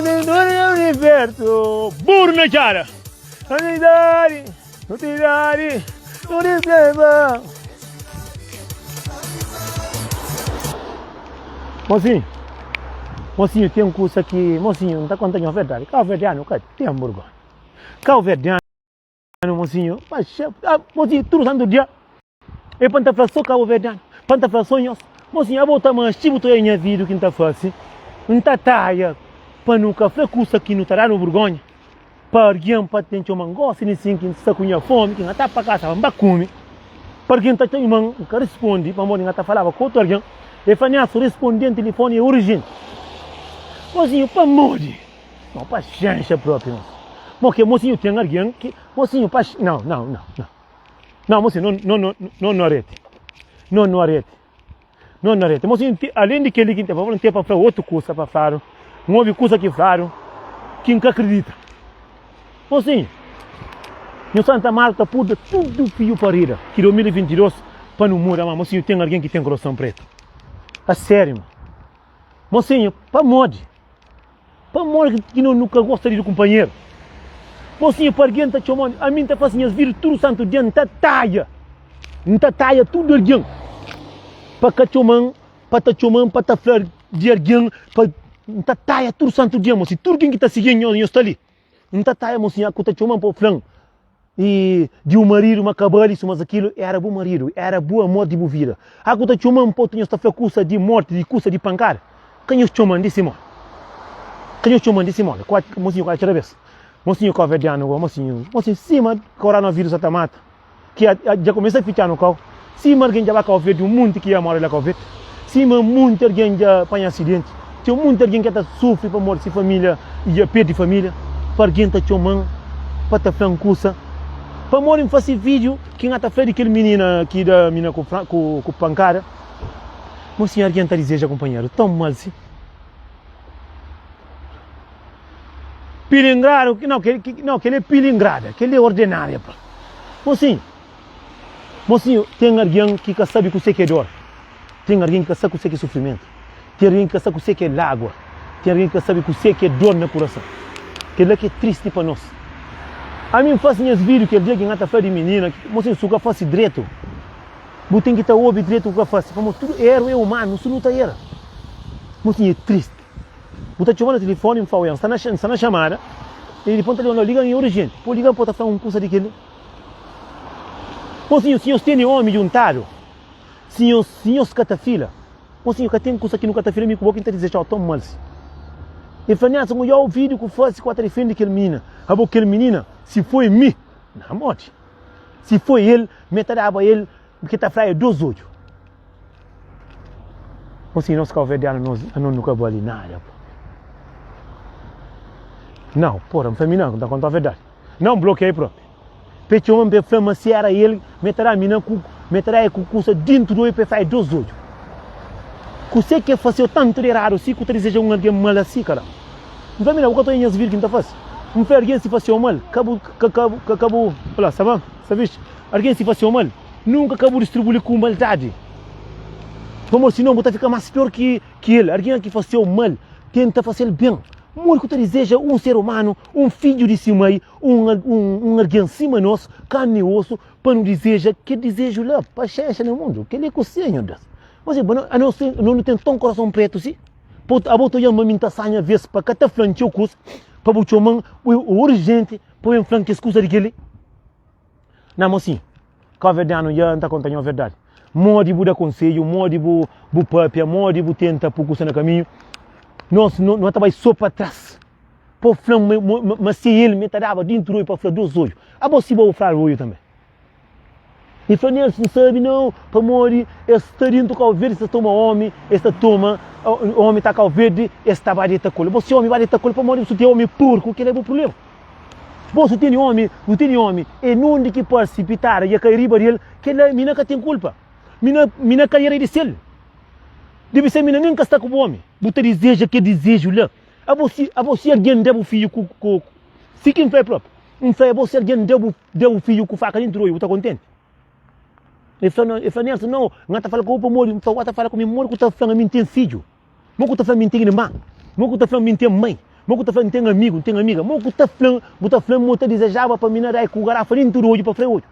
Universo, burro na cara. Unidade, unidade, unidade. Mocinho, mocinho, tem um curso aqui, mocinho, não tá contando a verdade. Cabo Verdeano, ka tem vergonha. Cabo Verdeano, mocinho, mas, ah, mocinho, tudo santo dia. E pa N ta fla so kabuverdianu, pa N ta fla so nhos. Mosinhu, abo ta manxi bu ta oia nha vidu ki N ta fase. N ta taia pa nu ka fla kusa ki nu ta da-nu burgonha. Pa argen pa ten txoma N gosi di sin ki N sta ku nha fomi ki N ta pa kasa pa N ba kume. Pa argen ta txoma-m N ka rispondi pamodi N ka ta falaba ku otu argen. E fla Nelson, risponde-m tilifoni é urjenti. Mosinhu, pamodi? Mo paxénxa propi mosinhu. Mo ke mosinhu ten argen ki mosinhu pax nau nau nau nau. Não, mocinho, não, não, não, não arrete. Não, não arrete. Não, não arrete. Mocinho, além de kel-li ki N ten pa fla, N ten pa fla otu kusa pa fladu. N obi kusa ki fladu ki N ka kridita. Mocinho, nhu Santa Marta purda tudu fiu parida ki 2022 pa nu muda, ma mocinho, ten algen ki ten korason pretu. A sériu, ma. Mocinho, pamodi? Pamodi ki no nu ka gosta di kunpanheru? Mosinhu, pa algen ta txoma-m, ami N ta fase nhas vida tudu santu dia, N ta taia, N ta taia tudu algen pa ka txoma-m, pa ta txoma-m, pa ta fla di algen, pa N ta taia tudu santu dia, mosinhu, tudu ken ki ta sigi-m, nhos sta li, N ta taia, mosinhu, ku ta txoma-m pa fla-m I di un maridu ma ka bali suma akilu era bu maridu, era bu amor di bu vida. A ku ta txoma-m pa otu nhos ta fla kusa di morti, di kusa di pankada. Ka nhos txoma-m di si mon. Ka nhos txoma-m di si mon. Kua, mosinhu kua txera bes. Mosinhu kauverdianu go, mosinhu, mosinhu sima koronavírus sa ta mata, ki a, a dja kumesa fitxa-nu kau. Sima algen dja ba Kau Verdi, un munti ki dja mora la Kau Verdi. Sima munti algen dja panha asidenti. Ten munti algen ki ta sufri pamodi si familia dja perdi familia. Pa algen ta txoman pa ta flan kusa. Pamodi N fasi video ki N ta fla di kel minina ki da mina ku ku pankada. Mo sin algen ta dizeja kunpanheru ton mal si. Pilingradu, nau, kel-li é pilingrada, kel-li é ordenária pa. Mo sin. Mosinhu, ten algen ki ka sabe kuse ki é dor, ten algen ki ka sabe kuse ki é sufrimentu, ten algen ki ka sabe kuse ki é lágua, ten algen ki ka sabe kuse ki é dor na kurason. Kel-la ki é tristi pa nos. Ami N fase nhas vídiu kel dia ki N ta fla di minina ki, mosinhu, si bu ka fase dretu, bu ten ki ta obi dretu ku ka fase, pamodi tudu eru é umanu, si nu ta era. Mosinhu, é tristi. Bu ta txoma na tilifoni, N fla-u, N sta na xamada, i dipôs N ta liga-u, liga-m, é urjenti. Pô liga-m, pô ta fla-m un kusa di kel-li. Mosinhu, si nhos tene omi djuntadu, si nhos, si nhos ka ta fila, mosinhu, ka ten kusa ki nu ka ta fila, mi ku bo ki N ta dizejau ton mal si. El fla, Nelson, odja o vídiu ku fase ku ta difende kel minina. Abo kel minina, si foi mi, na modi. Si foi el, mi ta daba el, ki ta fla el dos odju. Mosinhu, nos kauverdianu, nos, anos nu ka bali nada, pô. Nau, pora, N fla mi nau, N ta kontau verdadi. Não bloqueia propi. Pe txoma pe fla ma si era el me ta da mina ku me ta da el ku kusa dintu di oiu pe fai dos odju. Kuse ke faseu tantu di eradu si ku ta diseja un algen mal asi kara? N fla mina bu ka ta oia nhas vida ki N ta fasi? N fla algen si faseu mal ka bu ka ka ka ka bu fla sa ba sa vixi algen si faseu mal nunka ka bu distribuli ku maldadi pamodi sinon bu ta fika mas pior ki ki el. Algen ki faseu mal tenta fasel ben. Modi ku ta dizeja un ser umanu, un fidju di si mai, un, un, un algen sima nos, karni i osu, pa nu dizeja kel dizeju la? Paxénxa na mundu, kel-li é kuzê, nho Deus? Mas e, anos ten, no nu ten ton korason pretu si? Pa abo ta odja-m ma mi N ta sanha ves pa ka ta fla-m txeu kuza, pa bu txoma-m urjenti pa ben fla-m kes kuza di kel-li? Na, mosinhu. Kauverdianu, Dja N ta konta nho verdadi. Modi bu da konsedju, modi bu bu papia, modi bu tenta pu kusa na kaminhu, nos no no ta bai so pa tras. Po fla-m ma ma ma si el mi ta daba dintu di oiu pa fla dos oiu. Abo si bo bu fladu oiu tanbe. I fla, Nelson, N sabi nau, pamodi es sta dintu Kau Verdi, es ta toma omi, es ta toma omi ta Kau Verdi, es ta ba deta ku el. Bo si omi ba deta ku el, pamodi bu su ten omi porku, kila é bu prublema. Bo su tene omi, bu tene omi, e nunde ki parsi pitada dja kai riba del, kela mina ka ten kulpa. Mina, mina ka era di sel. Debe ser mina nen ka sta ku bu omi. Bu ta dizeja kel dizeju la. Abo si, abo si algen da bu fidju ku, ku, si ki N fla propi. N fla abo si algen da bu, da bu fidju ku faka dentru di oiu, bu ta kontenti? El fla, el fla Nelson, nau, N ka ta fala ku bo pamodi, N fla, bu ka ta fala ku mi, modi ku ta fla ma mi N ten fidju? Mo ku ta fla mi N ten irma? Mo ku ta fla mi N ten mai? Mo ku ta fla, N ten amigu, N ten amiga. Mo ku ta fla, bu ta fla-m ma bu ta dizejaba pa mi na da-i ku garafa dentu di odju pa fla-i odju.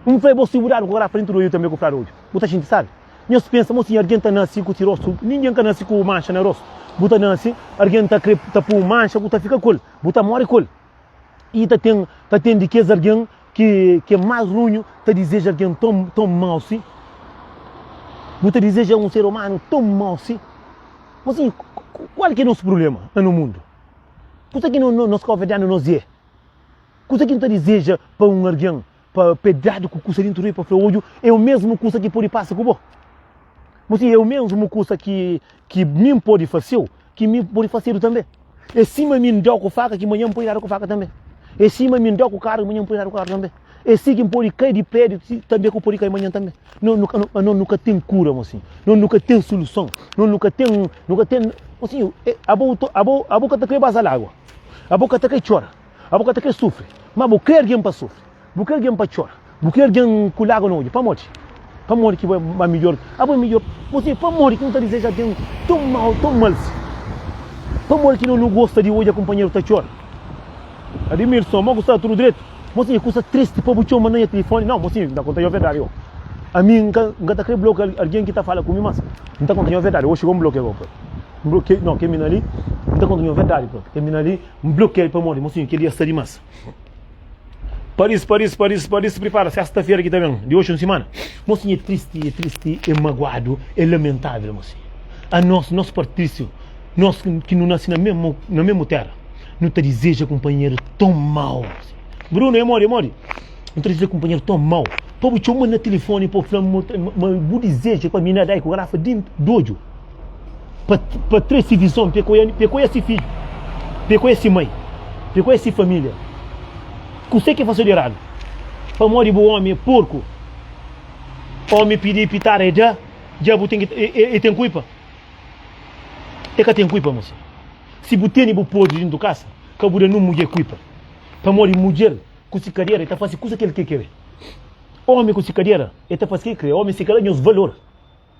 N fla-i bo si bu dadu ku garafa dentu di odju tanbe ku fladu odju, bu ta xinti sabi? Nhos pensa mo si algen ta nase ku si rostu, ningen ka nase ku manxa na rostu. Bu ta nase, algen ta kre ta pô-u manxa, bu ta fika ku el, bu ta móre ku el. I ta ten, ta ten di kes algen ki ki é más runhu ta dizeja algen ton, ton mau si. Bu ta dizeja un ser umanu ton mau si. Mosinhu, kual ki é nos prubléma na no mundu? Kusa ki nos kauverdianu nos é? Kusa ki nu ta dizeja pa un algen pa e dadu ku kusa dintu di el pa fla odju é o mesmu kusa ki pode pasa ku bo? Mosinhu, é o mesmu kusa ki ki mi N pode fase-u, ki mi pode fasedu tanbe. É sima mi N da-u ku faka ki manhan N pode dadu ku faka tanbe. É sima mi N da-u ku karu ki manhan N pode dadu ku karu tanbe. É si ki N pode kai di prédiu tanbe ku pode kai manhan tanbe. No nu ka no nu ka ten kura mosinhu, no nu ka ten suluson, no nu ka ten nu ka ten mosinhu abo abo abo ka ta kre baza lagua, abo ka ta kre txora, abo ka ta kre sufri, ma bo kre algen pa sufri, bu kre algen pa txora, bu kre algen ku lagua na odju, pamodi? Pamodi ki bo é ma midjor, abo é midjor, mosinhu pamodi ki nu ta dizeja algen ton mau, ton mal si? Pamodi ki no nu gosta di odja kunpanheru ta txora? Admilson, mo ku sta tudu dretu? Mosinhu, kusa tristi pa bu txoma na nha tilifoni. Nau, mosinhu, N ta konta nho verdadi go. Ami N ka, N ka ta kre blokia algen ki ta fala ku mi, mas N ta konta nho verdadi. Oxi go N blokia go propi. N blokia, nau, kel mina li, N ta konta nho verdadi propi. Kel mina li, N blokia-l pamodi, mosinhu, kel dia sta dimas. Paris, Paris, Paris, Paris, pripara sesta-fera ki ta ben, di oxi un simana. Mosinhu, é tristi, é tristi, é maguadu, é lamentavel, mosinhu. Anos, nos Patrísiu, nos ki nu nase na mesmu, na mesmu tera. Nu ta dizeja kunpanheru ton mau. Bruno, é modi, é modi? Nu ta dizeja kunpanheru ton mau. Pa bu txoma na tilifoni pa bu fla ma bu dizeja pa mina dai ku garafa dintu di odju pa pa trese vizon pa e koia pa e koia si fidju, pa e koia si mai, pa e koia si familia. Kuse ki fase di eradu? Pamodi bu omi é porku. Omi pidi pitada e da, dja bu ten ki e ten kuipa? E ka ten kuipa, mosi. Si bu tene bu podri dintu kasa, ka bu da nun mudjer kuipa. Pamodi mudjer ku si kadera e ta fasi kusa ki el ke kere. Omi ku si kadera e ta fasi ke kre. Omi si ka da nhos valor,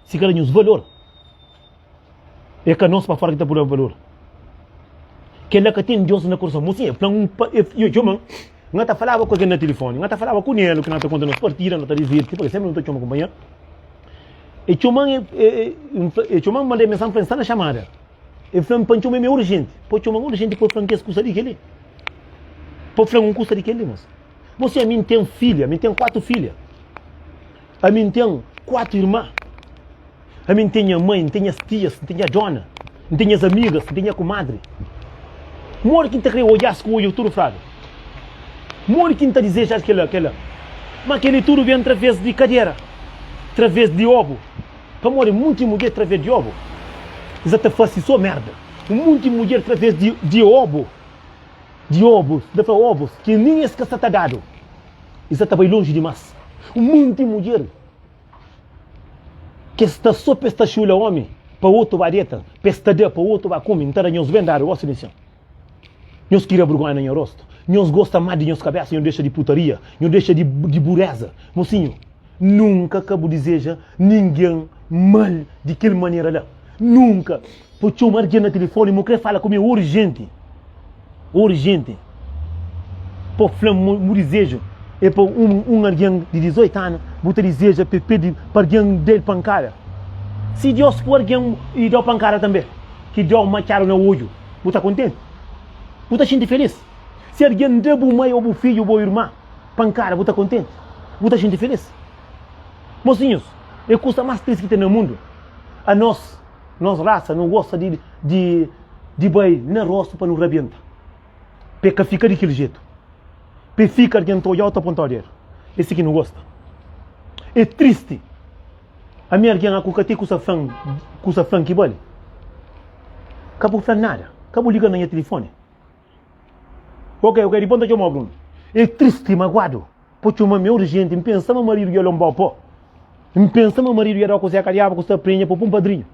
si ka da nhos valor, e ka nos pa fora ki ta bu da valor. Kela ka ten Deus na korson. Mosinha, e fla un pa, e, e txoma, N ta falaba ku algen na tilifoni, N ta falaba ku Nelo ki na ta konta nos partida, no ta divirti, pabia sempri no ta txoma kunpanheru. E txoman, e, e, e, e txoman, manda mensajen, fla, N sta na xamada. El fla-m pa N txoma-m é urjenti. Pa txoma-m urjenti pa fla-m kes kusa di kel-li. Pa fla-m un kusa di kel-li, mosi. Mosi, ami N ten filha, ami N ten kuatu filha. Ami N ten kuatu irma. Ami N ten nha mai, N ten nhas tias, N ten nha dona, N ten nhas amigas, N ten nha kumadri. Modi ki N ta kre odja-s ku odju tudu fradu? Modi ki N ta dizeja-s kel-la, kel-la? Ma kel-li tudu ben traves di kadera, traves di obu. Pamodi munti mudjer traves di obu es a ta fasi so merda. Un munti mudjer traves di di obu, di obu, ta fla obus ki nin es ka sa ta dadu, es a ta bai lonji dimas. Un munti mudjer ke sta so pa es ta xula omi pa otu ba deta, pa es ta da pa otu ba kume. N ta da nhos ben dadu gosi di nsin. Nhos kria burgonha na nha rostu. Nhos gosta más di nhos kabésa, nhos dexa di putaria, nhos dexa di di bureza. Mosinhu, nunka ka bu dizeja ningen mal di kel manera la. Nunka! Po txoma algen na tilifoni, mo kre fala ku mi urjenti, urjenti. Po fla-m mo bu dizeju é pa un un algen di 18 anu, bu ta dizeja pa e pidi pa algen da-l pankada. Si Deus poi algen i da-u pankada tanbe, ki da-u matxadu na odju. Bu ta kontenti? Bu ta xinti filís? Si algen da bu mai ô bu fidju ô bu irma pankada, bu ta kontenti? Bu ta xinti filís? Mosinhus, é kusa más tristi ki ten na mundu. Anos, nos rasa, nu gosta di di di bai na rostu pa nu rabenta, pa e ka fika di kel jetu, pa e fika algen ta odja-u ta ponta-u dedu. É si ki nu gosta. É tristi. Ami algen a ku ka ten kusa fla-m, kusa fla-m ki bali. Ka bu fla-m nada. Ka bu liga na nha tilifoni. Ok, ok, dipôs N ta txoma-u, Bruno. É tristi, maguadu. Po txoma-m é urjenti. N pensa ma maridu dja lonba-u po. N pensa ma maridu dja da-u ku Zeka Diabu ku sta prenha po pun padrinhu.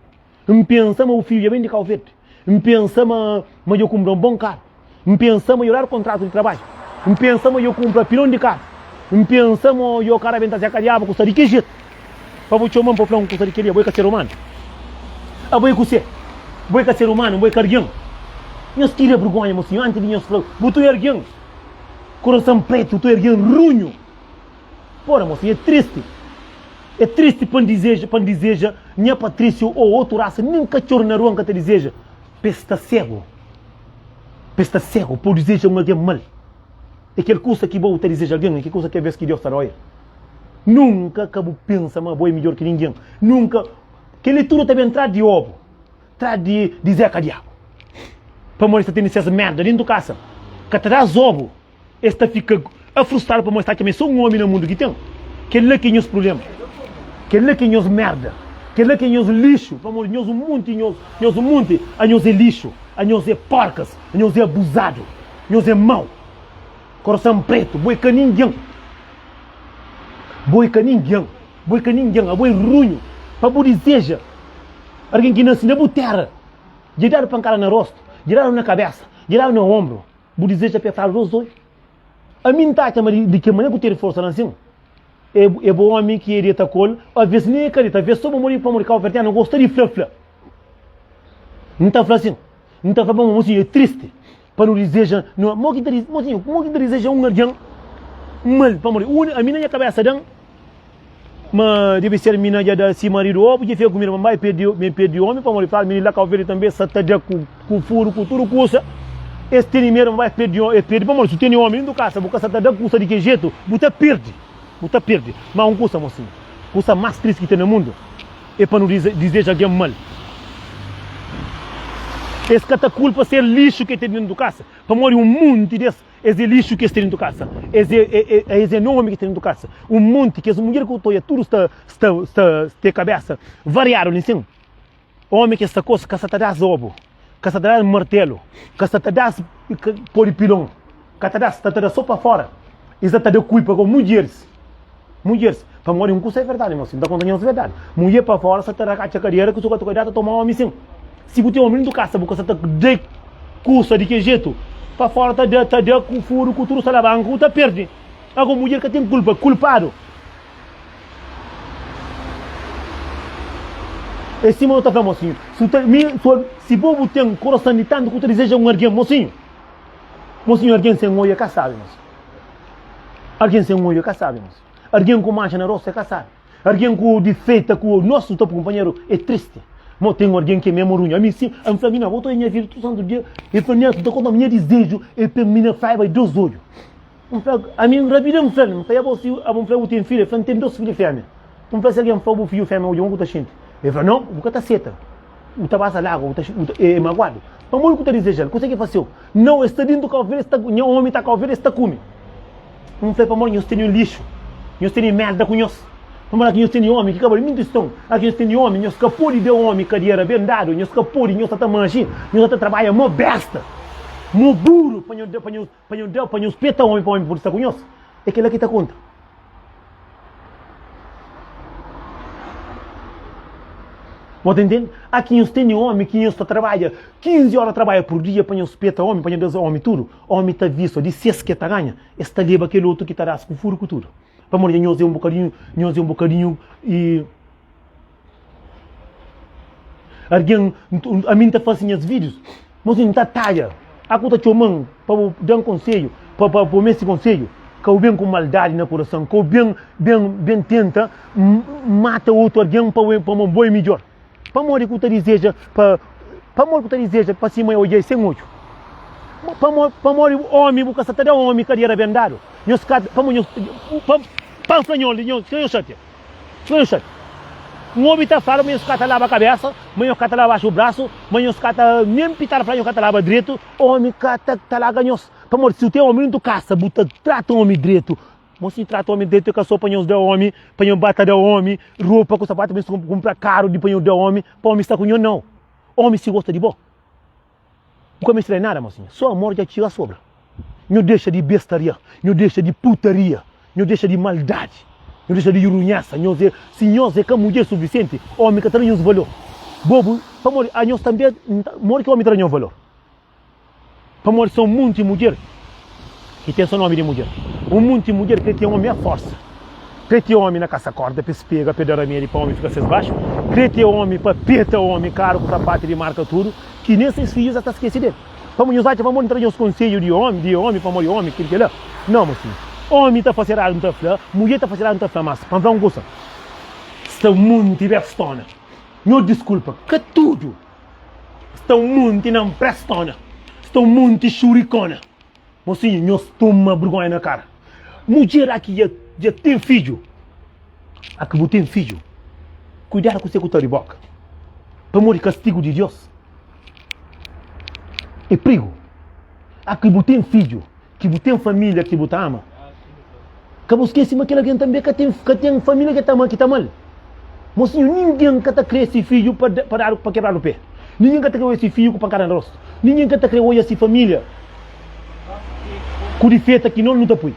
N pensa ma bu fidju dja ben di Kau Verdi. N pensa ma ma dja kunpra un bon karu. N pensa ma dja dadu kontratu di trabadju. N pensa ma dja kunpra pilon di karu. N pensa ma dja ka rabenta Zeka Diabu ku sta di ki jetu. Pa bu txoma-m pa bu fla-m kusa di kel-li, abo é ka ser umanu. Abo é kuse? Bo é ka ser umanu, bo é ka algen. Nhos tira burgonha mosinhu antis di nhos fla bu ta ergen korason pretu, bu ta ergen runhu. Pora mosinhu é tristi, é tristi pa N dizeja, pa N dizeja nha Patrício ô otu rasa, nen katxor na rua N ka ta dizeja pa es sta segu, pa es sta segu pa bu dizeja un algen mal. É kel kusa ki bo bu ta dizeja algen, é kel kusa ki aves ki Deus ta da oia. Nunka ka bu pensa ma bo é midjor ki ningen, nunka. Kel-li tudu ta ben tras di obu. Tras di di Zeka Diabu. Pamodi es ta tene ses merda dentu kasa. Ka ta da zobu. Es ta fika afrustadu pamodi es ta atxa ma é so un omi na mundu ki ten. Kel-la ki é nhos prubléma. Kel-la ki é nhos merda. Kel-la ki é nhos lixu. Pamodi nhos un monti nhos, nhos un monti, anhos é lixu. Anhos é porkas. Anhos é abuzadu. Nhos é mau. Korasan pretu. Bo é ka ningen. Bo é ka ningen. Bo é ka ningen. Abo é runhu. Pa bu dizeja. Algen ki nase na bu téra dja dadu pankada na róstu, dja dadu na kabésa, dja dadu na onbru. Bu dizeja pa e fladu dos oi? Ami N ta atxa ma di ki manera ku tene forsa la nsin, e bo omi ki e deta ku el, aves nen e ka deta, aves so pamodi pamodi kauverdianu gosta di fla fla. N ta fla sin, N ta fla pamodi mosinhu e tristi pa nu dizeja no mo ki ta mosinhu mo ki ta dizeja un algen mal pamodi uni ami na nha kabésa dan Ma debe ser mina dja da si maridu obu dja fia kumida ma bai perdi mi perdi omi pamodi fala mini la Cabo Verde tambe sa ta da ku ku furu ku tudu kusa es teni medu ma bai perdi es perdi pamodi su teni omi dintu kasa bu ka sa ta da kusa di ke jetu bu ta perdi bu ta perdi ma un kusa mosinhu kusa mas tristi ki ten na mundu e pa nu dizeja algen mal es ka ta kulpa ser lixu ke ten dintu kasa pamodi un munti des Es é lixu ki es ten dentu kasa. Es é, é, é, es é nomi ki es ten dentu kasa. Un monti, kes mudjer ki bu ta odja tudu sta, sta, sta, te kabesa variadu li nsin. Omi ki sta kos ka sa ta das obu, ka sa ta das martelu, ka sa ta das po di pilon, ka ta das, ta ta da so pa fora. Es ta ta da kulpa ko mudjeris. Mudjeris, pamodi un kusa é verdadi, mosi, N ta konta nhos verdadi. Mudjer pa fora sa ta rakatxa kadera ku su ka ta toma omi sin. Si bu ten omi dentu kasa, bu ka sa ta da kusa di ke jetu. Pa fora ta da, ta da ku furu, ku tudu salabanka, bu ta perdi. Ago mudjer ka ten kulpa, kulpadu. É sima nu ta fla, mosinhu, si bu ta, mi, si bo bu ten korosan di tantu ku ta dizeja un argen, mosinhu, mosinhu, argen sen oia ka sabi, mosinhu. Algen sen odju é ka sabi mos. Algen ku manxa na rostu é ka sabi. Algen ku difeita ku nos nu ta pui kunpanheru é tristi. Mo ten algen ki é memu runhu. Ami si N fla mina bo ta oja nha vida tudu santu dia. El fla nha ta konta-m nha dizeju é pa mina fraiba di dos odju. N fla ami N rabida N fla-l N fla abo si abo N fla bu ten fidju? El fla N ten dos fidju femia. N fla si algen fla bu fidju femia odju mo ku ta xinti? El fla no bu ka ta seta. Bu ta basa lagua, bu ta bu ta é maguadu. Pamodi ku ta dizejal? Kuse ki faseu? Nau, es sta dintu kau verde, es sta nha omi ta kau verde, es sta kume. N fla, pamodi nhos tene lixu, nhos tene merda ku nhos. Pamodi aki nhos tene omi ki ka bali mintu ston. Aki nhos tene omi, nhos ka pode da omi kadiera ben dadu, nhos ka pode, nhos sa ta manxi, nhos sa ta trabadja mo besta, mo buru pa nhos da, pa nhos, pa nhos da, pa nhos peta omi pa omi pode sta ku nhos. É kila ki ta konta. Bo ta intende? Aki nhos tene omi ki nhos ta trabadja 15 ora trabadja pur dia pa nhos peta omi, pa nhos da omi tudu. Omi ta visto di ses ke ta ganha, es ta leba kel otu ki ta das ku furu ku tudu. Pamodi dja nhos é un bokadinhu, nhos é un bokadinhu i. Algen, ami N ta fase nhas vídius, mos N ta tadja. A ku ta txoma-m pa bu da-m konsedju, pa pa bu meste konsedju, ka bu ben ku maldadi na kurason, ka bu ben ben ben tenta mata otu algen pa bu pamodi bo é midjór. Pamodi ku ta dizeja pa pamodi ku ta dizeja pa sima odja-i sen odju? Pamodi pamodi ómi bu ka sa ta da ómi kadiera ben dadu? Nhos ka pamodi nhos pa pa N fla nhos li nhos ka nhos xatia. Pensa, N obi ta fladu ma nhos ka ta laba kabesa, ma nhos ka ta laba baxu brasu, ma nhos ka ta nen pitadu fla nhos ka ta laba dretu, omi ka ta ta larga nhos. Pamodi si bu ten omi dentu kasa, bu ta trata omi dretu. Mo si trata omi dretu é ka so pa nhos da omi, pa nhos ba ta da omi ropa ku sapatu, pa nhos kunpra karu di pa nhos da omi, pa omi sta ku nhos, nau. Omi si gosta di bo. Bu ka meste da nada mosinha, so amor dja txiga sobra. Nhu dexa di bestaria, nhu dexa di putaria, nhu dexa di maldadi, nhu dexa di yurunhesa. Nhos é, si nhos é ka mudjer sufisienti, omi ka ta da nhos valor. Bo bu, pamodi anhos tanbe, modi ki omi ta da nhos valor? Pamodi son munti mudjer ki ten so nomi di mudjer. Un munti mudjer kre ten omi a forsa. Kre te omi na kasa korda pa es pega, pa e da ramedi pa omi fika ses baxu. Kre te omi pa peta omi karu ku sapatu di marka tudu, ki nen ses fidjus ata skese del. Pamodi nhos atxa pamodi N ta da nhos konsedju di omi, di omi, pamodi omi kel kel-la? Nau, mosinhu. Omi ta fase eradu N ta fla, mudjer ta fase eradu N ta fla, mas pa N fla un kusa, sta munti bestona. Nhos diskulpa, ka tudu. Sta un munti na nprestona, sta un munti xurikona. Mosinhu, nhos toma burgonha na kara. Mudjer aki dja dja ten fidju. Aki bu ten fidju, kuidadu ku se ku ta riboka, pamodi kastigu di Dios é prigu. Aki bu ten fidju, ki bu ten família ki bu ta ama, ka bu skese ma kel algen tanbe ka ten ka ten família ki ta ama ki ta ama-l. Mosinhu, ningen ka ta kre se fidju pa pa dadu pa kebradu pe. Ningen ka ta kre oja se fidju ku pankada na rostu. Ningen ka ta kre oja se família ku difeta ki nos nu ta pui.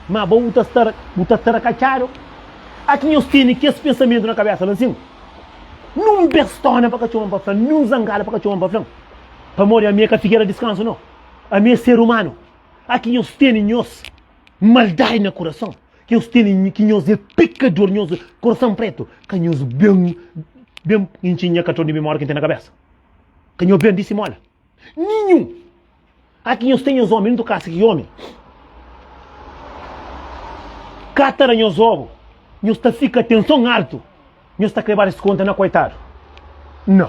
Ma bo bu ta sta bu ta sta rakatxadu. A ki nhos tene kes pensamentu na kabesa la nsin? Nun bestona pa ka txoma-m pa fla-m, nun zangada pa ka txoma-m pa fla-m, pamodi ami é ka figera diskansu, no. Ami é ser umanu. A ki nhos tene nhos maldadi na kurason, ki nhos tene ki nhos é pekador, nhos kurason pretu, ka nhos ben ben intxi nha karton di mimória ki N ten na kabesa. Ka nhos ben disimola. Ninhun! A ki nhos ten nhos omi, nuntu kasa ki omi ka ta da nhos obu, nhos ta fika tenson altu, nhos ta kre ba diskonta na koitadu. Nau.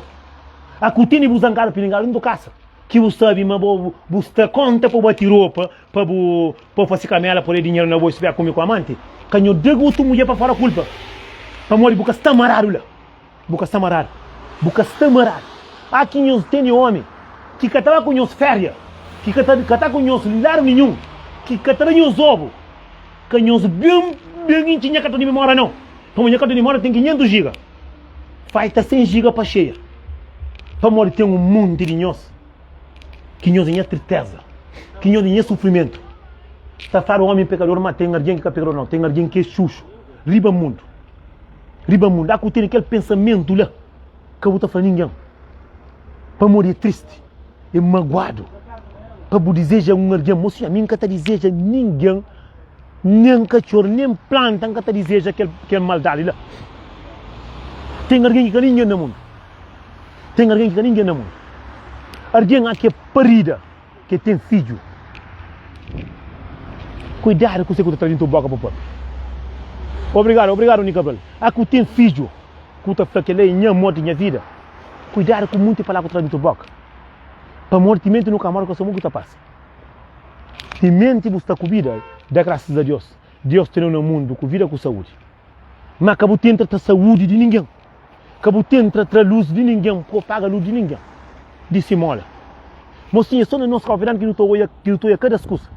A ku tene bu zangadu pilingadu nuntu kasa ki bu sabi ma bo bu sta konta pa bu bati ropa, pa bu pa bu fasi kamela pa bu da dinheru na bolsu pa kume ku amanti, ka nho da otu mudjer pa fora kulpa, pamodi bu ka sta maradu la. Bu ka sta maradu. Bu ka sta maradu. A ki nhos tene omi ki ka ta ba ku nhos feria, ki ka ta ka ta ku nhos ladu ninhun, ki ka ta da nhos obu, ka nhos ben ben intxi nha karton di mimória nau. Pamodi nha karton di mimória ten 500 jiga. Falta 100 jiga pa xeia. Pamodi ten un monti di nhos ki nhos é nha triteza, ki nhos é nha sufrimentu. Ta fladu omi pekador, ma ten algen ki ka pekador nau, ten algen ki é xuxu riba mundu. Riba mundu. A ku tene kel pensamentu la, ka bu ta fla ningen. Pamodi é tristi, é maguadu pa bu dizeja un algen. Mosinhu, ami N ka ta dizeja ningen, nen katxor, nen planta, N ka ta dizeja kel, kel maldadi la. Ten algen ki ka ningen na mundu. Ten algen ki ka ningen na mundu. Algen a ki é parida. Ke ten fidju. Kuidadu ku se ku ta tra dintu boka pa papia. Obrigadu, obrigadu Nica Cabral. A ku ten fidju ku ta fla kela é nha amor di nha vida. Kuidadu ku munti palavra ku ta tra dintu boka. Pamodi timenti nu ka mori ka so mu ku ta pasa. Timenti bu sta ku vida, da grasas a Dios. Dios teneu na mundu ku vida ku saudi. Ma ka bu tenta tra saudi di ningen. Ka bu tenta tra lus di ningen ku paga lus di ningen. Disi mola. Mosinha, so na nos Kauverdianu ki nu ta oia, ki nu ta oia kada skusa.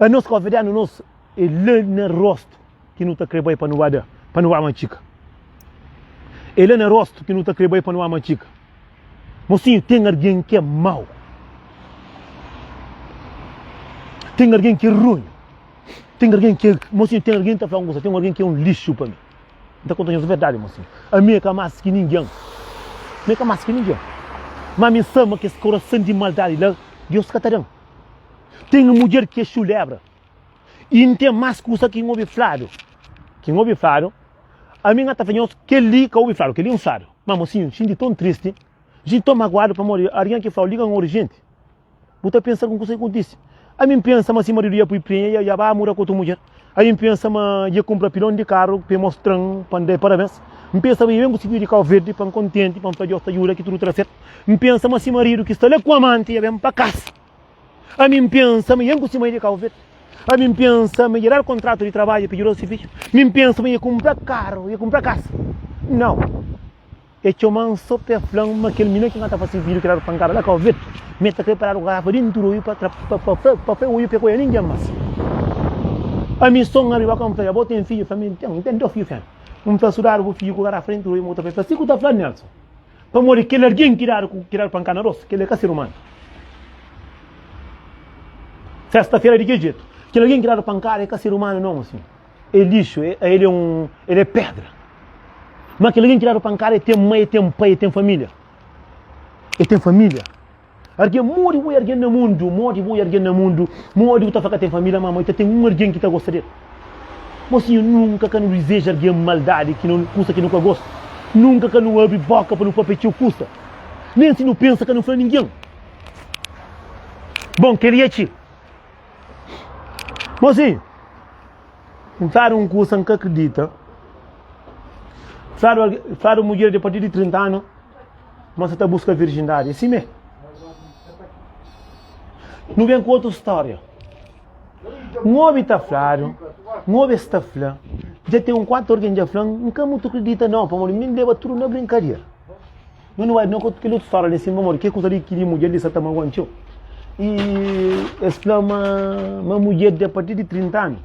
Anos Kauverdianu nos é la na rostu ki nu ta kre bai pa nu ba da, pa nu ba matxika. É la na rostu ki nu ta kre bai pa nu ba matxika. Mosinhu, ten argen ki é mau. Ten argen ki é runhu. Ten argen ki é, mosinhu, ten argen ki ta fla un kusa, ten argen ki é un lixu pa mi. N ta konta nhos verdadi, mosinhu. Ami é ka más ki ningen. Mi é ka más ki ningen. Má mi N sa ma kes korasan di maldadi la, Deus ka ta da-m. Ten un mudjer ki é xulebra. I N ten más kusa ki N obi fladu. Ki N obi fladu. Ami N ka ta fla nhos kel-li ka obi fladu, kel-li N fladu. Má, mosinhu, N xinti ton tristi, N xinti ton maguadu pamodi algen ki fla-u liga N orijenti. Bu ta pensa algun kusa ki kontise? Ami N pensa ma si maridu ia pui prenha, ia ba muda ku otu mudjer. Ami N pensa ma ia kunpra pilon di karu pa e mostra-m pa N da-l parabens. N pensa ma ia ben ku si fidju di Kau Verdi pa N kontenti, pa N fla Dios ta djuda ki tudu ta da sertu. N pensa ma si maridu ki sta la ku amanti ia ben pa kasa. Ami N pensa ma ia ben ku si mai di Kau Verdi. Ami N pensa ma ia dadu kontratu di trabadju pa djuda si fidju. Mi N pensa ma ia kunpra karu, ia kunpra kasa. Nau. E txoma-m so pa e fla-m ma kel mina ki N ka ta fase vídiu ki dadu pankada la Kau Verdi, mi e ta kre pa dadu garafa dentu di oiu pa tra pa pa fla pa fla oiu pa e ka oia ningen mas. Ami so N riba ka N fla, Abo ten fidju? E fla, Mi N ten, N ten dos fidju femia. N fla, Su dadu bu fidju ku garafa dentu di oiu, ma bu ta fla? E fla, Si ku ta fla Nelson, pamodi kel algen ki dadu ku ki dadu pankada na rostu, kel-li é ka ser umanu. Sesta-fera di ki jetu? Kel algen ki dadu pankada é ka ser umanu nau, mosinhu. É lixu, el é un, el é pedra. Ma kel algen ki dadu pankada, el ten mai, el ten pai, el ten família. El ten família. Algen modi bu é algen na mundu, modi bu é algen na mundu, modi bu ta fla ka ten família, ma modi ta ten un algen ki ta gosta del. Mosinhu, nunka ka nu dizeja algen maldadi, ki nu, kusa ki nu ka gosta. Nunka ka nu abri boka pa nu papia txeu kusa. Nen si nu pensa ka nu fla ningen. Bon, kel-li é txi. Mosinhu, N fladu un kusa N ka kridita. Fladu, fladu mudjer di a partir di 30 anu ma sa ta buska virjindadi. É simé. Nu ben ku otu stória. N obi ta fladu, N obi es ta fla, dja ten un 4 algen dja fla-m, N ka mutu kridita nau, pamodi mi N leba tudu na brinkadera. Nu nu bai na kel otu stória li sin pamodi ke kusa li ki di mudjer li sa ta magoa-m txeu. I es fla ma ma mudjer di a partir di 30 anu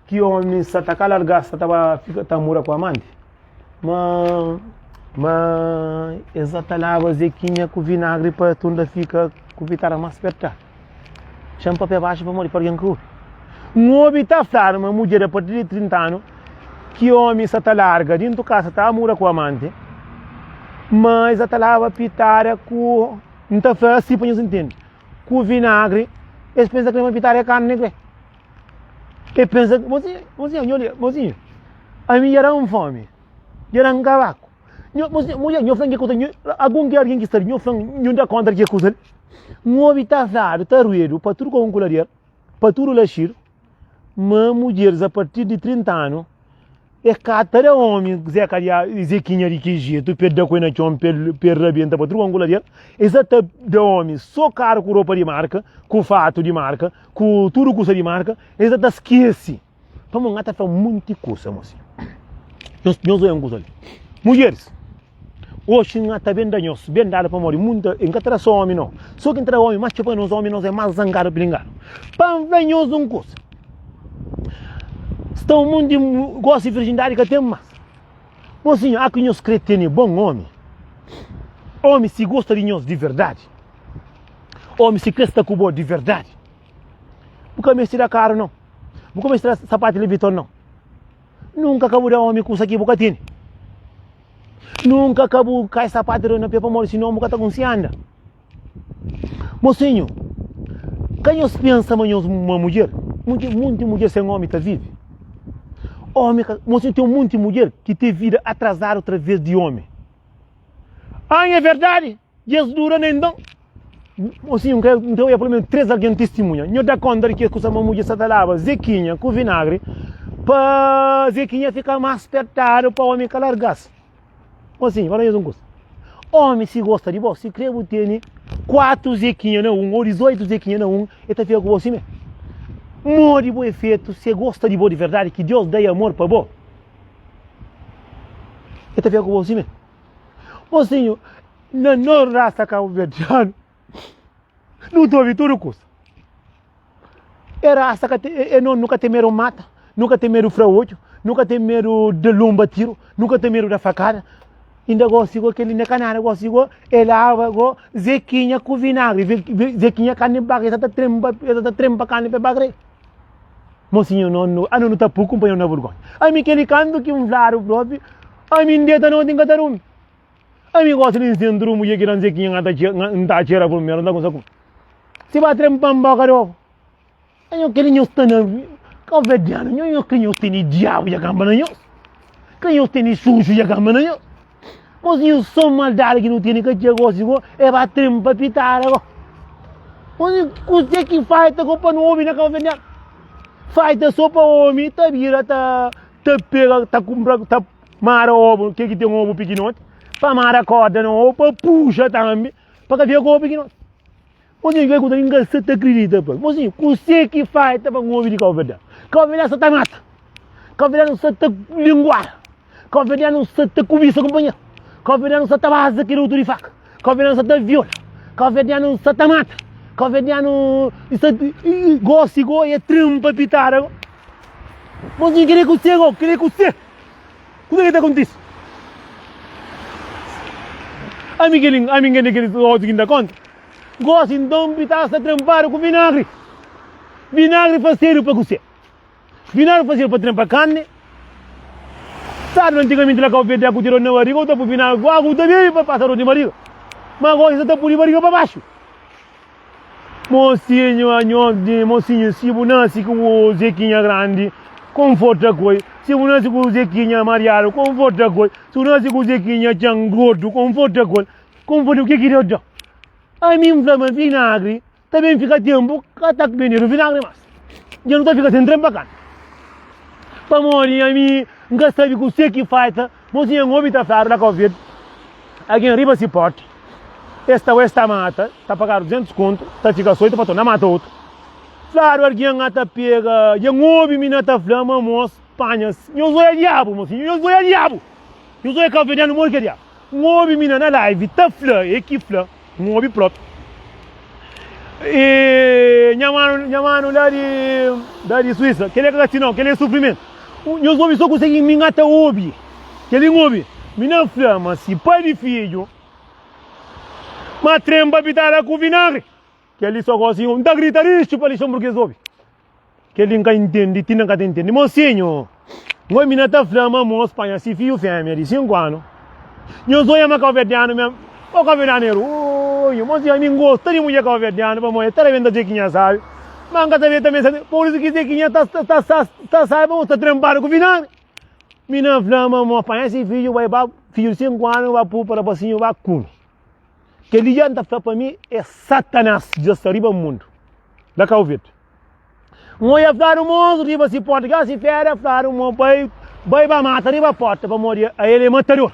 ki omi sa ta ka larga sa ta ba fika ta mora ku amanti ma ma es sa ta laba zekinha ku vinagri pa tunda fika ku pitara mas pertadu. Xa-m papia baxu pamodi pa algen ka obi. N obi ta fladu ma mudjer a partir di 30 anu ki omi sa ta larga dintu kasa ta mura ku amanti, ma es sa ta laba pitada ku, N ta fla asi pa nhos ntende, ku vinagri, es pensa kre ma pitada é karni kre. E pensa, mozinhu, mozinhu, nho li, mozinhu, ami dja da-m fomi, dja da-m kabaku. Nho, mozinhu, mulher, nho fla-m ke kusa, nho, algun ki algen ki sta li, nho fla-m, nho da konta di ke kusa li. N obi ta fladu, ta ruedu pa tudu konku ladier, pa tudu laxidu, ma mudjeris a partir di 30 anu e ka ta da omi zeka di zekinha di ki jetu pa el da ku el na txon, pa el rabenta pa tudu konku ladier. Es sa ta da omi so karu ku ropa di marka, ku fatu di marka, ku tudu kusa di marka, es sa ta skese. Pamodi N ta fla monti kusa, mosi. Nhos, nhos oia un kusa li. Mudjeris, oxi N ta ben da nhos, ben dadu pamodi munta, N ka ta da so omi no. So ki N ta da omi, mas txeu pa nos omi, nos é mas zangadu pilingadu. Pa N fla nhos un kusa, sta un monti gosi virjindadi ka ten mas. Mosinhu, a ki nhos kre tene bon omi, omi si gosta di nhos di verdadi, omi si kre sta ku bo di verdadi, Bu ka meste da karu nau. Bu ka meste da sapatu Louis Vuitton nau. Nunka ka bu da omi kusa ki bu ka tene. Nunka ka bu kai sapatu na pe pamodi sinon bu ka ta konsigi anda. Mosinhu, ka nhos pensa ma nhos ma mudjer, munti mudjer sen omi ta vive. Omi ka, mosinhu ten munti mudjer ki ten vida atrasadu atraves di omi. An é verdadi? Dja es dura na inton. Mosinhu, N ta oia pelo menos 3 algen tistimunha. Nho da konta di kes kusa ma mudjer sa ta laba zekinha ku vinagri pa zekinha fika mas pertadu pa omi ka larga-s. Mosinhu, fala nhos un kusa. Omi si gosta di bo, si kre bu tene 4 zekinha na un o 18 zekinha na un, e ta fika ku bo sime. Modi bo é fetu, si e gosta di bo di verdadi, ki Deus da-i amor pa bo, e ta fika ku bo sime. Mosinhu, na nos rasa kabuverdianu, nu ta obi tudu kusa. E rasa ka ten, e no, nu ka ten medu mata, nu ka ten medu fra odju, nu ka ten medu da lunba tiru, nu ka ten medu da fakada. Inda gosi go kel-li ne ka nada, gosi go e laba go zekinha ku vinagri, zekinha karni bagre, e sa ta trenba, e sa ta trenba karni pa bagre. Mosinhu, no, no, ano nu ta pui kunpanheru na burgonha. Ami kel-li kantu ki N fladu propi, Ami N deta noti N ka ta durmi. Ami gosi di N senti rumu dja ki na N sekinha N ta N ta txera purmeru N ta kumsa kume. Si ba tren pan boka di ovu. Anho kel nhos sta na Kauverdianu nho nho ka nhos tene diabu dja kanba na nhos. Ka nhos tene xuxu dja kanba na nhos. Mos nhos so maldadi ki nu tene ka txia gosi go e ba tren pa pitada go. Mos kuse ki faita go pa nu obi na Kauverdianu. Faita so pa omi ta bira ta Ta pega, ta kunpra, ta mara obu, ke ki ten obu pikinoti, pa mara korda na obu, pa puxa tambi, pa ka fika ku obu pikinoti. Mosinhu, kel kusa li N ka sa ta kridita pa. Mosinhu, kuse ki falta pa N obi di Kauverdianu? Kauverdianu sa ta mata, Kauverdianu sa ta linguara, Kauverdianu sa ta kubisa kunpanheru, Kauverdianu sa ta baza kel otu di faka. Kauverdianu sa ta viola, kauverdianu sa ta mata, kauverdianu sa gosi go e trinpa pitada go. Mozinho kre ku se go, kre ku se. Kuze ki ta kontisi? Ami kel ami n kel otu ki n da konta. Gosi nton pitada sta trenpadu ku vinagri. Vinagri fasedu pa kuse? Vinagri fazedu pa trenpa karni. Sadu antigamenti la Kau Verdi aku tira na bariga u ta pui vinagri ku agu u ta bebi pa pasa dor di bariga. Ma gosi sa ta pui di bariga pa baxu. Mosinhu anhos di mosinhu si bu nasi ku bu zekinha grandi konforta ku el si bu nasi ku zekinha mariadu konforta ku el si bu nasi ku zekinha txan gordu konforta ku el konforta ku ke ki Deus da. Ami N fla ma vinagri. Ta ben fika tenpu ka ta bendedu vinagri mas. Dja nu ta fika sen tren pa kanta. Pamodi ami N ka sabe kuse ki falta. Mosinha N obi ta fladu la Kau Verdi, algen riba si porti, es ta bai es ta mata, ta pagadu 200 kontu, ta fika so i ta pa torna mata otu. Fladu algen a ta pega, dja N obi mina ta fla ma mos panha, nhos oia diabu mosinha, nhos oia diabu! Nhos oia kauverdianu modi ki é diabu. N obi mina na live ta fla, é ki fla, N obi propi. E nha manu, nha manu la di, la di Suíça, kel-li é ka si nau, kel-li é sufrimentu. Nhos obi so kuse ki mi N ta obi. Kel-li N obi. Mina fla ma si pai di fidju ma trenba pitada ku vinagri, kel-li so gosi N ta grita rixu pa lixonburgês obi. Kel-li N ka intende, ti N ka ta intende. Mosinhu, N obi na ta fla ma mos panha si fidju fémia di 5 anu. Nhos odja ma kauverdianu mesmu, o kauverdianu é runhu. Mosinhu, ami N gosta di mudjer kauverdianu pamodi el ta rabenta Zekinha sabi. Ma N ka ta ve tanbe sabi, pur isu ki Zekinha ta ta sabi pamodi sta trenpadu ku vinagri. Mi na fla ma mos panha si fidju bai ba, fidju di 5 anu ba pupa rapasinhu ba kume. Kel-li dja N ta fla pa mi é Satanás dja sta riba mundu la Kau Verdi. N oia fladu mos riba si porta, ki si fera fladu mo bai bai ba mata riba porta pamodi ael é matador.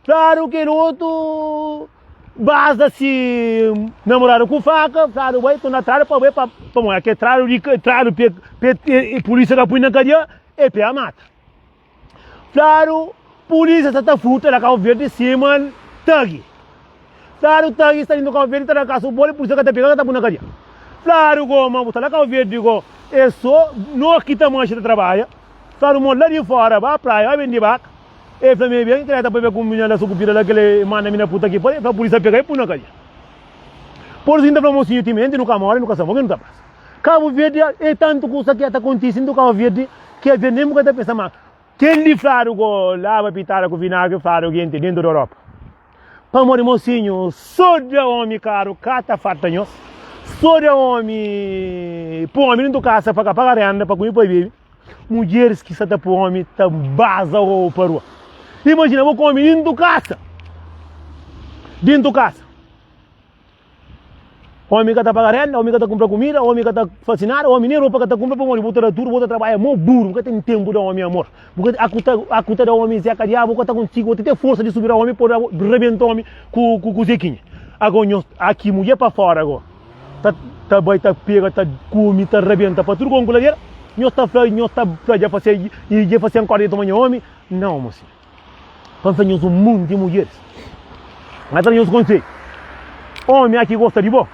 Fladu kel otu baza si namoradu ku faka, fladu bai torna tradu pa bai pa pamodi ake tradu di tradu pe pe polisia ka pui na kadia e pe a mata. Fladu pulisia sa ta furta na Kau Verdi sima tagi. Fladu tagi sta dintu Kau Verdi ta da kasu boli pulisia ka ta pega ka ta pui na kadia. Fladu go ma bu sta na Kau Verdi go e so no ki ta manxi ta trabadja. Fladu mo la di fora ba praia ba bindi baka e fla mi ben kila ta papia ku minha la sukupira la kila e manda mi na puta ki pari e fla pulisia pega e pui na kadia. Por isu N ta fla mosinhu timenti nu ka mori nu ka sa mo ki nu ta pasa. Kabu Verdi e tantu kusa ki ta kontisi ntu Kabu Verdi ki aves nen bu ka ta pensa ma kel di fladu ku laba pitada ku vinagri fladu genti dentu di Europa. Pamodi mosinhu so da omi karu ka ta farta nhos, so da omi pu omi dentu kasa pa ka paga renda pa kume pa bebe, mudjeris ki sa ta pu omi ta baza o pa rua. Imajina bo ku omi dentu kasa, dentu kasa. Omi ka ta paga renda, omi ka ta kunpra kumida, omi ka ta fasi nada, omi nen ropa ka ta kunpra pamodi bu ta da tudu, bu ta trabadja mo duru, bu ka ten tenpu da omi amor, bu ka aku ta aku ta da omi zeka diabu, bu ka ta konsigi, bu ta ten forsa di subi da omi pa da rebenta omi ku ku zekinha. Ago nhos aki mudjer pa fora ago ta ta bai ta pega ta kumi ta rebenta pa tudu konku ladera, nhos ta fla nhos ta fla dja fase dja fase nkorda dja toma nha omi, nau mosinhu. Pa N fla nhos un monti mudjeris. N ta da nhos konsedju. Omi a ki gosta di bo,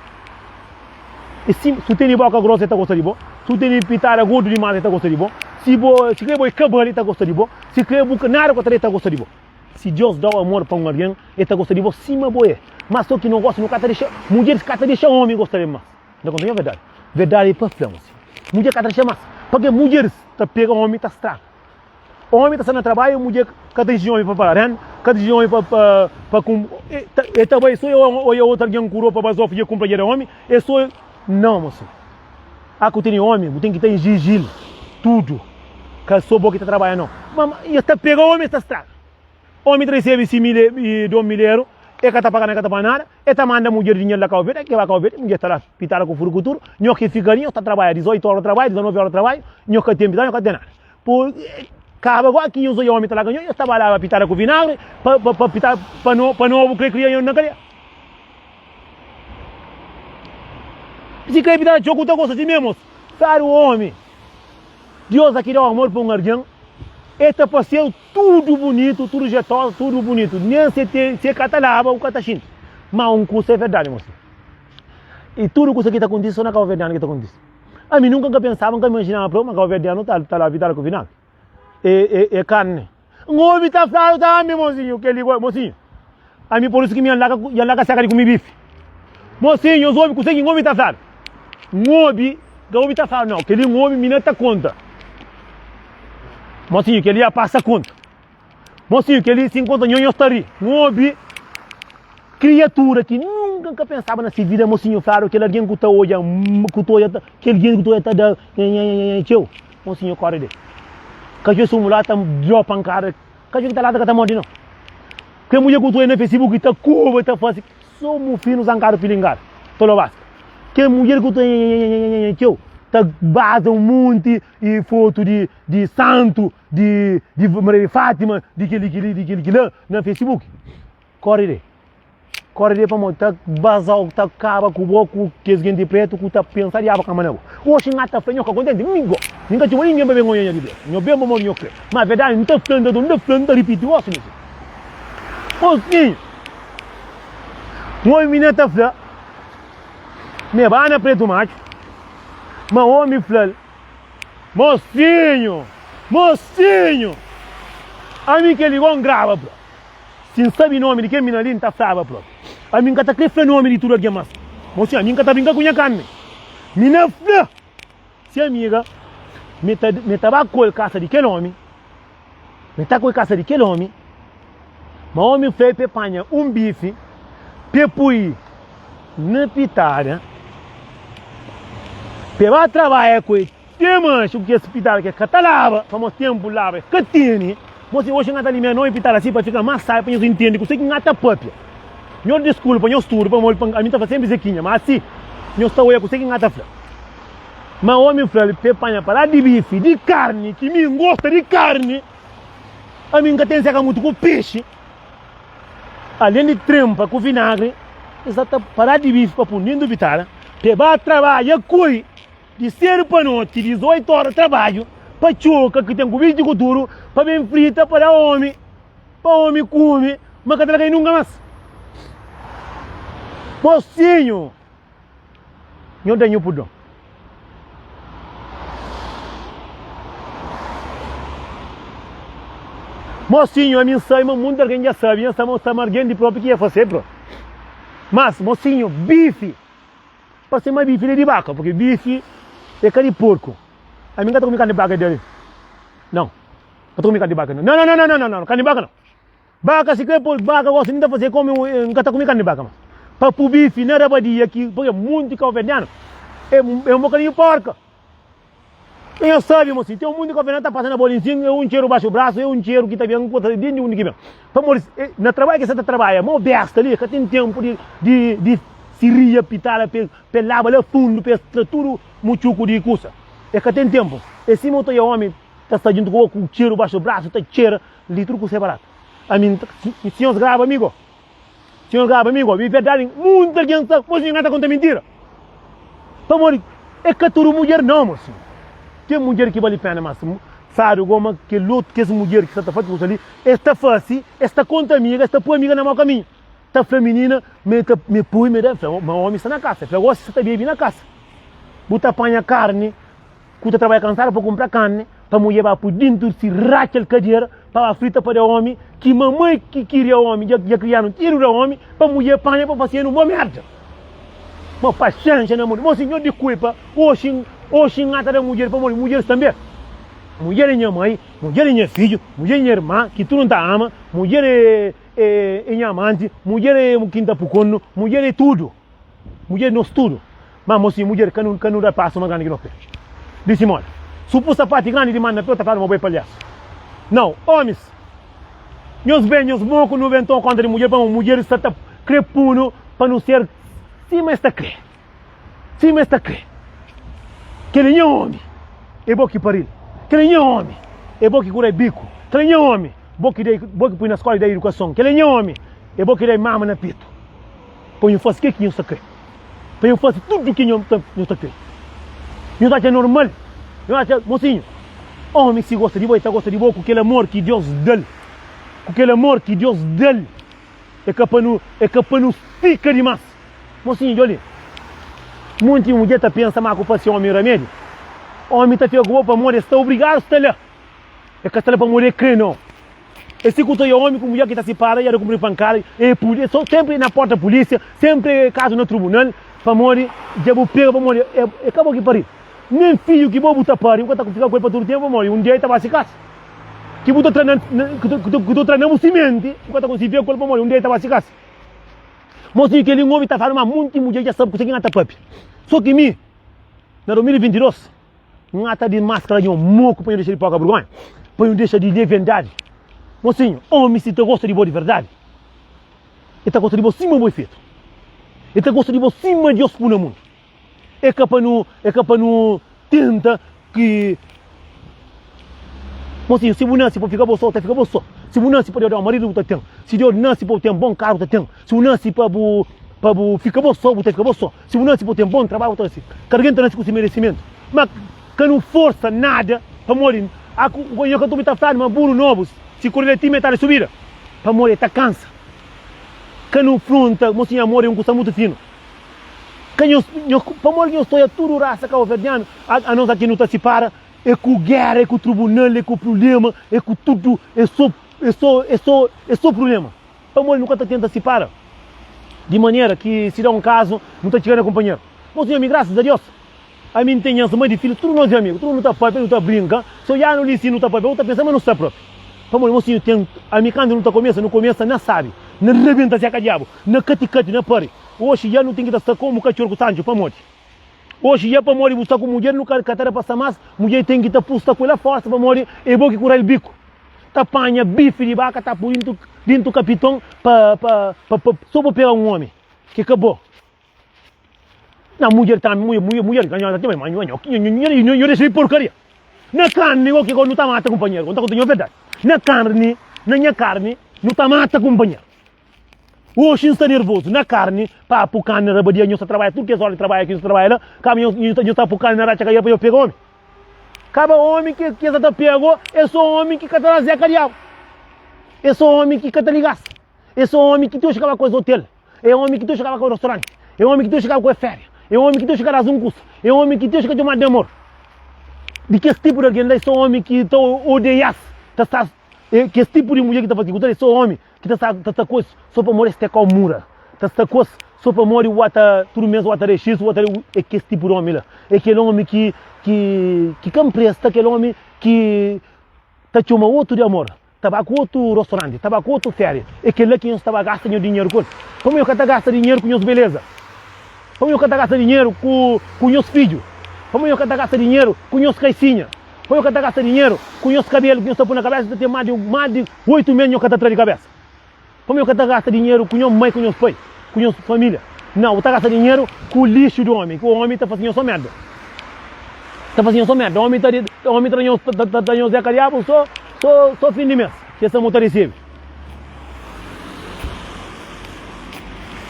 e si su tene boka grosa e ta gosta di bo, su tene pitada gordu dimas e ta gosta di bo, si bo si kre bo e kabal e ta gosta di bo, si kre bu nada ku ta da e ta gosta di bo. Si Deus dau amor pa un algen, e ta gosta di bo sima bo e. Ma so ki no gosta no ka ta dexa, mudjeris ka ta dexa omi gosta del mas. N ta konta nhos verdadi. Verdadi e pa fla, mudjer ka ta dexa mas. Pabia mudjeris ta pega omi ta straga. Omi ta sta na trabadju, mudjer ka ta inxina omi pa paga renda, ka ta inxina omi pa pa pa kum e ta bai so e oia otu algen ku ropa bazofu dja kumpra dja da omi, e so nau mosi. A ku tene omi bu ten ki ta inxijil tudu, ka so bo ki ta trabadja nau. Ma es ta pega omi es ta straga. Omi ta resebe si mil i dos mil eru, e ka ta paga nada, e ka ta paga nada, e ta manda mudjer dinheru la Kau Verde, e ke ba Kau Verde, mudjer sta la pitada ku furukuturu, nho ki fika li, nho ta trabadja 18 ora trabadju, 19 ora trabadju, nho ka ten pitada, nho ka ten nada. Pur kaba gosi ki nhos odja omi ta larga nho, nhos ta ba laba pitada ku vinagri pa pa pa pita pa no pa nobu kre kria nho na kadia. Si kre pitada txeu ku ta gosta si mesmu, saru omi. Dios aki dau amor pa un argen, e ta paseu tudu bunitu, tudu jetosu, tudu bunitu, nen se te se ka ta laba u ka ta xinti. Ma un kusa e verdadi mosi, i tudu kusa ki ta kontisi so na kauverdianu ki ta kontisi. Ami nunka N ka pensaba, N ka imaginaba propi ma kauverdianu ta ta laba pitada ku vinagri. E e e karni. N obi ta fladu tambi mosinhu, kel li goi, mosinhu. Ami por isu ki mi N la ka N la ka seka di kumi bifi. Mosinhu, nhos obi kuse ki N obi ta fladu? N obi, ka obi ta fladu nau, kel li N obi mi na ta konta. Mosinhu, kel li ya pasa konta. Mosinhu, kel li si N konta nho, nhos ta ri. N obi kriatura ki nunka N ka pensaba na se vida, mosinhu, fladu kel algen ku ta odja, ku ta odja, kel algen ku ta odja ta da nhenhenhenhen txeu. Mosinhu, kore de. Katxor sumu la ta dro pankada, katxor ki ta lata ka ta morde nau. Kel mudjer ku ta odja na facebook ta koba, ta fase so mufinu zankadu pilingadu, tolobasku. Kel mudjer ku ta nhanhanhanhanhanhanhan txeu ta baza un monti i fotu di di santu di di Maria di Fátima di kel-li kel-li di kel-li kel-la na Facebook. Kóre de. Kóre de pamodi ta baza-u ta kaba ku bo ku kes genti pretu ku ta pensa diabu kama na bo. Oxi N ata fla nho ka kontenti mi go. Mi N ka txoma ningen pa ben oia nha Bíblia. Nho ben pamodi nho kre. Ma verdadi N ta fla N ta torna fla N ta ripiti gosi mi si. Mosinhu. Un omi mina ta fla. Me ba na pretu matxu, ma omi fla-l, Mosinhu! Mosinhu! Ami kel-li go N graba propi. Si N sabe nomi di kel mina li, N ta flaba propi. Ami N ka ta kre fla nomi di tudu algen, mas, mosinhu, ami N ka ta brinka ku nha karni. Mina fla se amiga me ta, me ta ba ku el kasa di kel omi, Me ta koi kasa di kel omi, ma omi fla-i pa e panha un bifi pa e pui na pitada, pa e ba trabadja ku el te manxi ku kes pitada ki e ka ta laba, pamodi tenpu laba e ka tene. Mosi, oxi N ka ta limia noi pitada si pa fika mas sabi pa nhos intende kuse ki N ta papia. Nhos diskulpa nhos tudu pamodi ami N ta fla senpri Zekinha, ma asi nhos ta oia kuse ki N ta fla. Ma omi fla-l pa e panha pa la di bifi di karni, ki mi N gosta di karni, ami N ka ten seka mutu ku pexi. Alen di trenpa ku vinagri, e sta ta pa la di bifi pa pun dentu pitara, pa e ba trabadja koi di sedu pa noti, 18 ora trabadju, pa txoka ki ten ku bifi ku tudu, pa ben frita pa da omi, pa omi kume, ma ka ta da kai nunka mas. Mosinhu! Nho da nho purdon. Mosinhu, ami N sabe ma munti algen dja sabe, nha sta ma algen di propi ki ia fase propi. Mas, mosinhu, bifi, parse ma bifi li é di baka, purki bifi é ka di porku. Ami N ka ta kume karni di baka di Nau, N ka ta kume karni di baka. Nau, nau, nau, nau, nau, karni di baka nau. Baka si kre poi baka gosi mi ta fase komi N ka ta kume karni di baka mas pa pu bifi na rabadia ki pabia munti kauverdianu e un bokadinhu porka e nhos sabi mo si ten un munti kauverdianu ta pasa na bo li nsin e un txeru baxu brasu e un txeru ki ta ben ku ta di undi ki ben pamodi na trabadju ki sa ta trabadja mo besta li ka ten tenpu di di di siria pitala pe pe laba la fundu pe tra tudu mutxuku di kusa e ka ten tenpu e sima u ta oia omi ta sta djuntu ku bo ku txeru baxu brasu ta txera Li tudu kusa é baratu. Ami N ta, si nhos graba mi go, si nhos graba mi go, mi verdadi, munti algen sta, mosinhu N ka ta konta mintira. Pamodi é ka tudu mudjer nau, mosinhu. Ten mudjer ki bali pena, mas fladu go ma kel otu, kes mudjer ki sta ta fasi kusa li, es ta fasi, es ta konta amiga, es ta pui amiga na mau kaminhu. Ta fla minina ma e ta, ma e pui, ma e da, fla ma omi sta na kasa, fla gosi sta ta bebi na kasa. Bu ta panha karni. Ku ta trabadja kansadu pa kunpra karni pa mudjer ba pui dintu si ratxa el kadera pa ba frita pa da omi ki mamai ki kiria omi dja krianu tiru da omi pa mudjer panha pa fasenu bo merda ma paxenxa na mundu mo sinhor dikuipa oxi oxi n ata da mudjer pamodi mudjeris tanbe mudjer é nha mai mudjer é nha fidju mudjer é nha irma ki tudu n ta ama mudjer é é nha amanti mudjer é ki n ta pukonu mudjer é tudu. Mudjer nos tudu. Ma mosinhu, mudjer, ka nu ka nu da pasu ma grandi ki no pe. Disi moda, Su pu sapati grandi di manda pe, o ta fladu ma bo é palhasu. Nau, omis, nhos ben, nhos moku, nu ben toma konta di mudjer, pamodi mudjeris sa ta kre punu pa nu ser sima es ta kre. Sima es ta kre. Kel é nha omi, é bo ki paril. Kel é nha omi, é bo ki kurai biku. Kel é nha omi, bo ki dai, bo ki pui na skola i dai idukason. Kel é nha omi, é bo ki dai mama na petu. Pa nhu fase ke ki nhu sta kre. Pa nhu fase tudu ki nhu ta kre. Nhu ta atxa normal. Nhu ta atxa, mosinhu, omi si gosta di bo, e ta gosta di bo ku kel amor ki Deus da-l. Ku kel amor ki Deus da-l. E ka pa nu, e ka pa nu stika dimas. Mosinhu, djobe li. Monti mudjer ta pensa ma ku fase omi ramedi. Omi ta fika ku bo pamodi e sta obrigadu sta la. E ka sta la pamodi e kre, nau. É si ku ta oia omi ku mudjer ki ta sipara i ada kunpri pankada e pudi e so senpri na porta pulisia senpri kazu na trubunal pamodi dja bu pega pamodi e ka bo ki pari nen fidju ki bo bu ta pari bu ka ta fika ku el pa tudu tenpu pamodi un dia e ta ba si kasa ki bu ta tra na ki ta tra na bu simenti bu ka ta konsigi fika ku el pamodi un dia e ta ba si kasa mosinhu keli un omi ta fala ma munti mudjer dja sabi kuse ki nha ta papia so ki mi na 2022. N ata di maskara nho moku pa nho dexa di poka burgonha, pa nho dexa di levendadi. Mosinhu, omi si ta gosta di bo di verdadi, e ta gosta di bo sima bo é fetu. E ta gosta di bo sima Deus pui na mundu. É ka pa nu, é ka pa nu tenta ki Mosinhu, si bu nase pa fika bo so, ta fika bo so. Si bu nase pa Deus da-u maridu, bu ta ten. Si Deus nase pa bu ten bon karu, bu ta ten. Si bu nase pa bu pa bu fika bo so, bu ta fika bo so. Si bu nase pa bu ten bon trabadju, bu ta nase. Kada algen ta nase ku si meresimentu. Ma ka nu forsa nada pamodi a ku nho ka ta obi ta fladu ma buru nobu si kore ti metadi subida pamodi e ta kansa. Ka nu fronta, mosinhu, amor é un kusa mutu finu. Ka nhos, nhos, pamodi nhos ta oia tudu rasa kabuverdianu, a, anos aki nu ta sipara, é ku géra, é ku trubunal, é ku prubléma, é ku tudu, é sô, é sô, é sô, é sô prubléma. Pamodi nu ka ta tenta sipara di manera ki si da un kazu nu ta txiga na kunpanheru. Nos nha ami, grasas a Deus, ami N ten nhas mai di fidju, tudu nos é amigu, tudu nu ta papia, nu ta brinka, si odjanu li si nu ta papia, bu ta pensa ma nu sta propi. Pamodi nos sinhu ten, ami kantu nu ta kumesa, nu kumesa na sabi, na rabenta seka diabu, na kati-kati, na pari. Oxi dja nu ten ki ta sta komu katxor ku Sancho, pamodi? Oxi dja pamodi bu sta ku mudjer nu ka ka ta da pa sta mas, mudjer ten ki ta pusta ku el a forsa pamodi e bo ki kura el biku. Ta panha bifi di baka ta pui dintu dintu kapiton pa pa pa pa so pa pega un omi ki ka bo. Na mudjer tambi mudjer mudjer mudjer ka nho ta ma nho nho nho nho nho dexa di porkaria. Na karni o ki nu ta mata kunpanheru, N ta konta nho verdadi. Na karni, na nha karni nu ta mata kunpanheru. Oxi N sta nervozu na karni, papu karni na rabadia, nho sta trabadja tudu kes ora di trabadja ki nho sta trabadja la, kaba nho nho sta pu karni na ratxa kadeira pa nho pega omi. Kaba omi ki ki sa ta pega é so omi ki ka ta da zeka diabu, é so omi ki ka ta ligas, é so omi ki ti oxi kaba ku es otel, é omi ki ti oxi kaba ku es rostoranti, é omi ki ti oxi kaba ku es feria, é omi ki ti oxi ka das un kusa, é omi ki ti oxi ka txomadu di amor. Di kes tipu di algen la é so omi ki ta odeias, ta sta kes tipu di mudjer ki ta fasi kusa la é so omi Ki ta sta ta sta ku es so pamodi es te kau mura ta sta ku es so pamodi ua ta tudu mes ua ta da xis ua ta da é kes tipu di omi la é kel omi ki ki ki ka npresta kel omi ki ta txoma otu di amor ta ba ku otu rostoranti ta ba ku otu feria é kel la ki nhos ta ba gasta nho dinheru ku el pamodi nho ka ta gasta dinheru ku nhos beleza pamodi nho ka ta gasta dinheru ku ku nhos fidju pamodi nho ka ta gasta dinheru ku nhos kaisinha. Pa nho ka ta gasta dinheru ku nhos kabelu ki nhos ta pui na kabesa ta ten más di más di 8 mes nho ka ta tra di kabesa. Pa nho ka ta gasta dinheru ku nho mai ku nhos pai ku nhos familia. Nau, bu ta gasta dinheru ku lixu di omi, ku omi ta fasi nho so merda. Ta fasi nho so merda. Omi ta omi ta da nho ta da nho zeka diabu so so so fin di mes ki es ta ta risibi.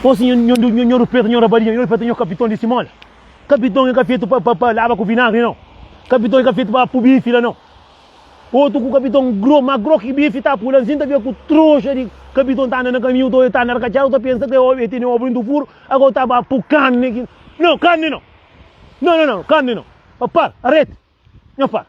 Gosi nho nho nho nho rupeta nho rabadinha nho rupeta nho kapiton di simola. Kapiton e ka fetu pa pa pa laba ku vinagri nau. Kapiton e ka fetu pa pu bifi la nau. Otu ku kapiton gro, ma gro ki bifi ta pula nsin ta fika ku troxa di kapiton ta anda na kaminhu ta oja ta anda rakatxadu ta pensa ke e tene obu dintu furu ago ta ba pu karni ki nau karni nau nau nau nau karni nau pa para areti. Nho fala,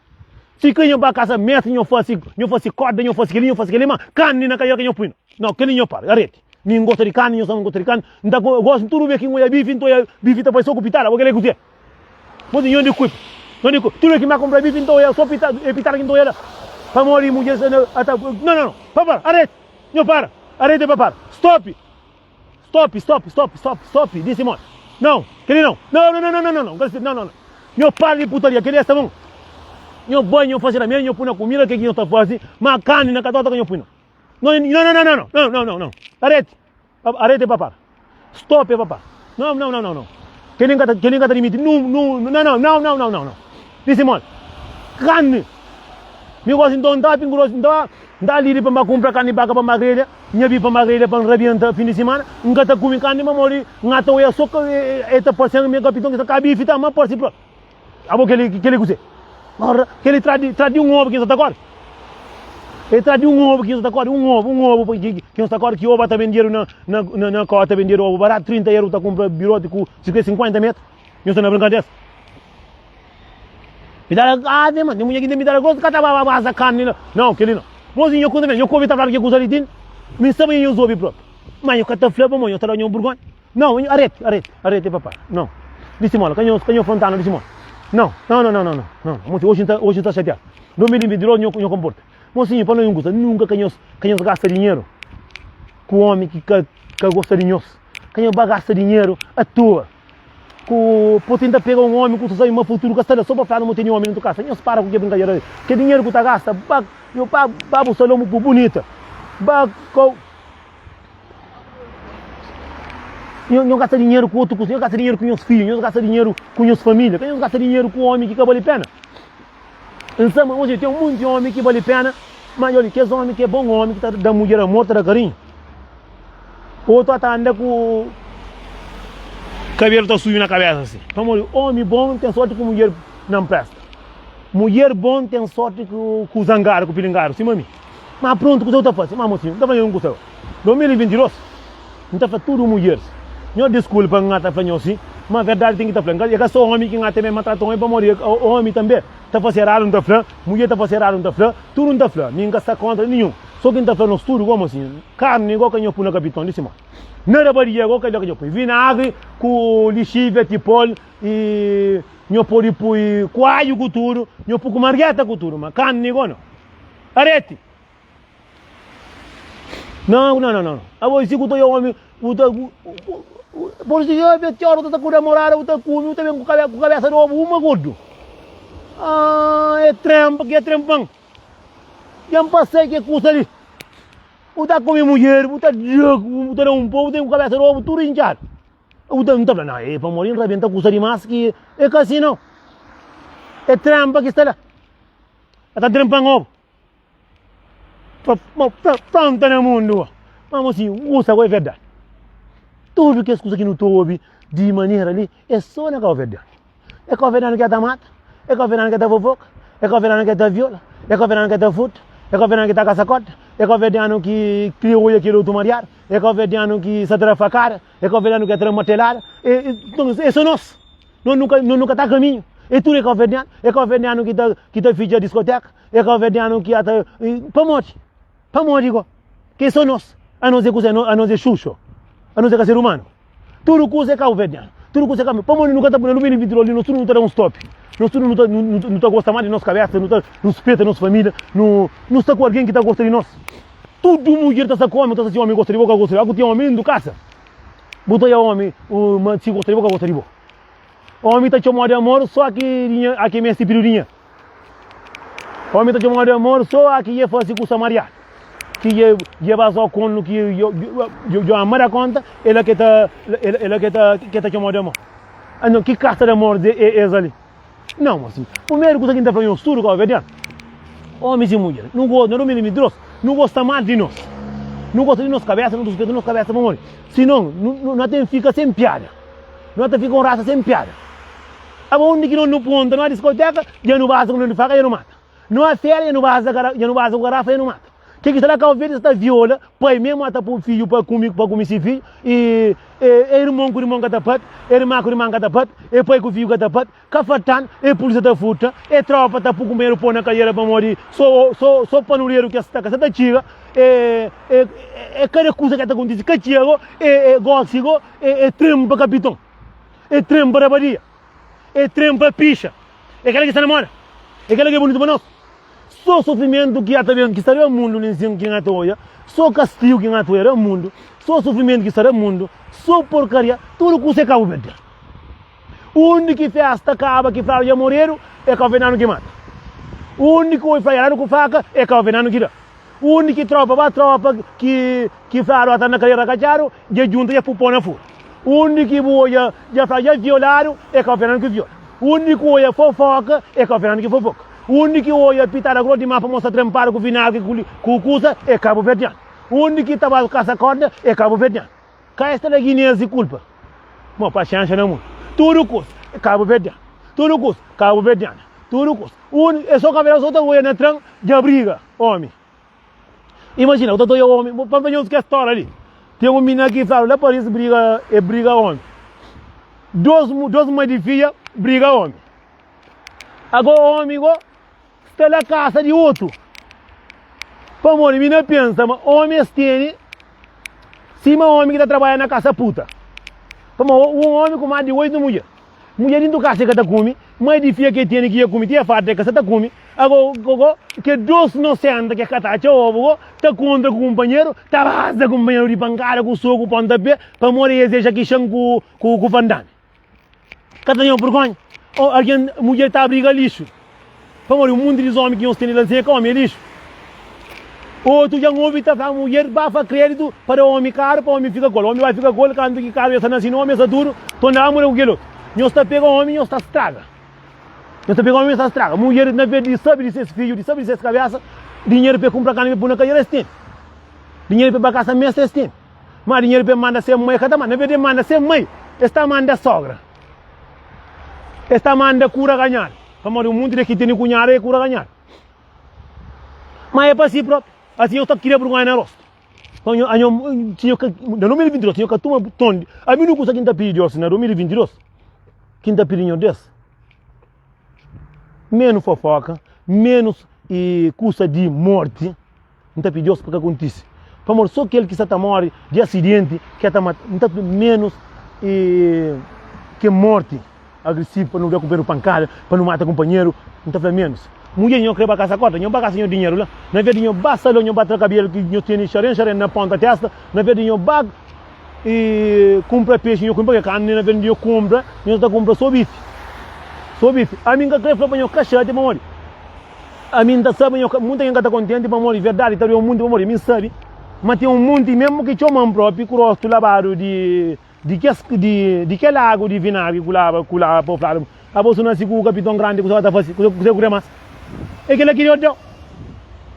Si ka nho ba kasa mestre, nho fasi, nho fasi korda, nho fasi keli, nho fasi keli, ma karni na kaiera ka nho pui no. No, keli nho para, areti. Mi N gosta di karni, nho sabi N gosta di karni, N ta gosta tudu bes ki N oia bifi, N ta oia bifi ta bai so ku pitada, bo keli kuzê? Bo di nho di kuipa, nho di kuipa, tudu bes ki N ba kumpra bifi N ta oia so pitada, e pitada ki N ta oia la, pamodi mudjer sta na, ata, no, no, no, pa para, areti, nho para, areti pa para, stop! Stop, stop, stop, stop, stop, disse mãe. Não, keli não. Não, não, não, não, não, não, não, não, não. Nho para di putaria, keli esta bom. Nho bai, nho fasi ramedi, nho pui na kumida, ke ki nho ta fasi, ma karni na katota ka nho pui não. Não, não, não, não, não, não, não, não, não. Arete, arete pa para. Stop pa para. Não, não, não, não, não. Keli nka ta, keli nka ta dimiti. Não, não, não, não, não, não, não, não, não. Disse mãe. Karni. Mi gosi nton, nta pingurosi, nta N ta lidi pa N ba kunpra karni baka pa N ba grelha nha bifi pa N ba grelha pa N rabienta fin di simana. N ka ta kume karni pamodi N ata oia so ka e ta parse-m mi kapiton ki sta ka bifi ta ma parse propi. Abo keli keli kuse? Ora keli tra di tra di un obu ki N sta ta kori. E tra di un obu ki N sta ta kori, un obu, un obu ki ki N sta kori ki obu ata bendedu na na na na kota bendedu obu baratu 30 eru ta kunpra biroti ku si kre 50 metru. Nhos sta na brinkadera? Mi ta da ave ma, tem mulher ki mi ta da gosto ka ta ba ba carne la. Não, keli não. Mozinho, nho conta mesmo, nho kobi ta fladu ke kusa di tin. Mi sta ba nho obi propi. Ma nho ka ta fla pamo nho ta da nho burgonha. Não, nho arete, arete, arete papa. Não. Disi mola, ka nho, ka nho frontanu disi mola. Não, não, não, não, não, não. Mozinho, hoje nta, hoje nta chateado. 2022 nho, nho comporta. Mozinho, pa nho un kusa, nunca ka nho, ka nho gasta dinheiro ku homi ki ka, ka gosta di nhos. Ka nho ba gasta dinheiro à toa. Ku po tenta pega un omi ku ta sabi ma futuru ka sta la so pa fla no tene omi na tu kasa nhos para ku ke brinkadera li ke dinheru ku ta gasta ba yo ba ba bu salon bu bunita ba kau. Nho, nho gasta dinheru ku otu kusa, nho gasta dinheru ku nhos fidju, nho gasta dinheru ku nhos família, ka nho gasta dinheru ku ómi ki ka bali péna. N sta ma oji ten monti ómi ki bali péna, má djobe kes ómi ki é bon ómi ki ta da mudjer amor, ta da karinhu. Otu ata anda ku kabelu ta subi na kabésa si. Pamodi ómi bon ten sórti ku mudjer na npresta. Mudjer bon ten sórti ku zangadu, ku pilingadu sima mi. Má prontu, kuzê bu ta fase? Má mosinhu, N ta fla nho un kusa. 2022, N ta fla tudu mudjeris, Nho diskulpa N ta fla nho si, ma verdadi ten ki ta fla. É ka so omi ki N ta ben maltrata omi, pamodi omi tanbe ta fase eradu N ta fla, mudjer ta fase eradu N ta fla, tudu N ta fla. Mi N ka sta kontra ninhun. So ki N ta fla nos tudu gomi si, karni go ka nho pui na kapiton di si mon. Na rabadia go ka nho pui vinagri ku lixivia tipol i nho podi pui kuadju ku tudu, nho pui ku margeta ku tudu, ma karni go no. Areti! Não, não, não, não. Abo si ku ta omi, ku ta por si yo be tchoro ta ku namorada, ku ta kumi, ku ta ben ku cabeça, ku cabeça de ovo uma gordo. Ah, é trempa que é trempan. Jam passei que custa ali. Bu ta kumi mulher, bu ta bu ta da um povo, tem ku cabeça de ovo tudo inchado. Bu ta, ta fla, não, é pamodi n rabenta custa demais que é ka assim não. É trempa que está lá. Ta trempan ovo. Planta na mundu Ma mosinhu, kusa ku é verdadi Tudu kes kusa ki nu ta obi di manera li é so na Kauverdianu É Kauverdianu ki ta mata, é Kauverdianu ki ta fofoka, é Kauverdianu ki ta viola, é Kauverdianu ki ta furta, é Kauverdianu ki ta kasa kota, é Kauverdianu ki kria odja kel otu mariadu, é Kauverdianu ki sa tra fakada, é Kauverdianu ki tra martelada, é so nos. Nos nu ka, nos nu ka ta kaminhu. É tudu é kauverdianu, é kauverdianu ki ta, ki ta fitxa diskoteka, é kauverdianu ki ata, pamodi? Pamodi go? Ke é so nos. Anos é kuze? Anos é xuxo. Anos é ka ser umanu. Tudu kuza é kauverdianu. Tudu kuza é kauverdianu. Pamodi nu ka ta, na 2022 li, nos tudu nu ta da un stop. Nos tudu nu ta, nu, nu ta gosta mas di nos kabesa, nu ta ruspeta nos familia, nu, nu sta ku algen ki ta gosta di nos. Tudu mudjer ta sta ku omi, ta sta si omi gosta di bo, ka gosta di bo. Aku ten omi indu kasa. Bu ta oia omi, ma si gosta di bo, ka gosta di bo. Omi ta txomau di amor so aki aki mesti pidiu dinheru. Omi ta txomau di amor so aki dje fasi kusa mariadu. Ki dje dje bazau konu ki djo ama da konta, ela ke ta ela ke ta ke ta txomau di amor. Anton ki kasta di amor é es ali? Não, mosinhu. Primeru kusa ki N ta fla nhos tudu kabuverdianu, omis i mudjer, nu gosta, na 2022, nu gosta más di nos. Nu gosta di nos kabesa, nu ruspeta nos kabesa pamodi sinon nu nu ta fika sen piada. Nu ta fika un rasa sen piada. Aba undi ki nos nu ponta, nu a diskoteka, dja nu baza ku di faka, dja nu mata. Nu a feria, dja nu baza dja nu baza ku garafa, dja nu mata. Ke ki sta la Cabo Verde sta viola pai mesmu ata pui fidju pa kumi pa kumi si fidju i e irmon ku irmon ka ta papia, e irma ku irman ka ta papia, e pai ku fidju ka ta papia, ka fatan e pulisia ta furta, e tropa ta pui kumpanheru po na kadiera pamodi so so so panuleru ke sta ka sa ta txiga e e e kada kusa ke ta kontisi ka txiga go e e gosi go e e tren pa kapiton e tren pa rabadia e tren pa pixa e kela ki sta na moda e kela ki e bonitu pa nos. So sufrimentu ki ata ben ki sta na mundu nin sin ki N ata oja, so kastigu ki N ata oja na mundu, so sufrimentu ki sta na mundu, so porkaria, tudu kusa é Kabu Verdi. Undi ki festa kaba ki fladu dja moredu, é kabuverdianu ki mata. Undi ki oi fla dja dadu ku faka, é kabuverdianu ki da. Undi ki tropa ba tropa ki ki fladu ata na kadeira rakatxadu, dja djunta dja pupô na furu. Undi ki bu oja dja fladu dja violadu, é kabuverdianu ki viola. Undi ki oja fofoka, é kabuverdianu ki fofoka. Undi ki oja pitada gros dimás pa mostra trempadu ku vinagri ku kusa, é kabuverdianu. Undi ki tabaku kasa korda, é kabuverdianu. Ka es ta da Guineense kulpa. Mo paxenxa na mundu. Tudu kusa, é kabuverdianu. Tudu kusa, kabuverdianu. Tudu kusa. Undi, é so kabuverdianu so ta oja na tran dja briga omi. Imajina, bu ta oja omi, pa N fla nhos kes stória li. Ten un minina ki fladu la Paris briga, e briga omi. Dos, dos mai di fidja briga omi. Ago omi go sta la kasa di otu. Pamodi mi na pensa ma omi es tene sima omi ki ta trabadja na kasa puta. Pamodi un omi ku mas di 8 mudjer. Mudjer dintu kasa e ka ta kume, mai di fia ke tene ki ia kume ti e farta e ka sa ta kume. Ago go ke dos nosenta ke ka ta atxa obu go ta kontra ku kunpanheru, ta baza kunpanheru di pankada ku soku ponta pe pamodi es dexa kixan ku ku vandami. Ka ta nhos burgonha? Ô algen mudjer ta abriga lixu? Pamodi un munti di omi ki nhos tene la nsin é ka omi, é lixu. Otu dja N obi ta fla mudjer bafa kreditu pa da omi karu pa omi fika ku el. Omi bai fika ku el kantu ki karu dja sta na si nomi, es sta tudu tonda ba muda ku kel otu. Nhos ta pega omi nhos ta straga. Nhos ta pega omi nhos ta straga. Mudjer na vez di sabi di ses fidju, di sabi di ses kabesa, dinheru pa e kunpra karni pa e pui na kajera es ten. Dinheru pa e ba kasa mesa es ten. Ma dinheru pa e manda se mai e ka ta manda. Na vez di e manda se mai, es ta manda sogra. Es ta manda kura ganhadu. Pamodi un munti di ki tene kunhadu e kura ganhadu. Ma é pa si propi. Asi nhos ta kria burgonha na rostu. Pa nho, anho, si nho ka, na 2022, si nho ka tuma ton di, ami nu kusa ki N ta pidi Deus na 2022, ki N ta pidi nho Deus, menus fofoka, menus e kusa di morti, N ta pidi Deus pa ka kontise. Pamodi so kel ki sa ta mori di asidenti ki ta mata. N ta pidi menus e ke morti agresivu pa nu da kunpanheru pankada, pa nu mata kunpanheru. N ta fla menus. Mudjer nho kre ba kasa korta, nho ba kasa nho dinheru la. Na vez di nho ba salon nho ba tra kabelu ki nho tene xaren xaren na ponta testa, na vez di nho ba e kunpra pexi nho kume pake karni, na vez di nho kunpra nho ta kunpra so bifi. So bifi. Ami N ka kre fla pa nho ka xati pamodi. Ami N ta sabe nho ka, munta gen ka ta kontenti pamodi verdadi ta due un munti pamodi mi N sabe ma ten un munti mesmu ki txoman propi ku rostu labadu di di kes di di kel agu di vinagri ku laba ku laba pa fladu abo su nasi ku kapiton grandi kusa ba ta fasi kusa kusa ku krê mas é kila ki Deus dau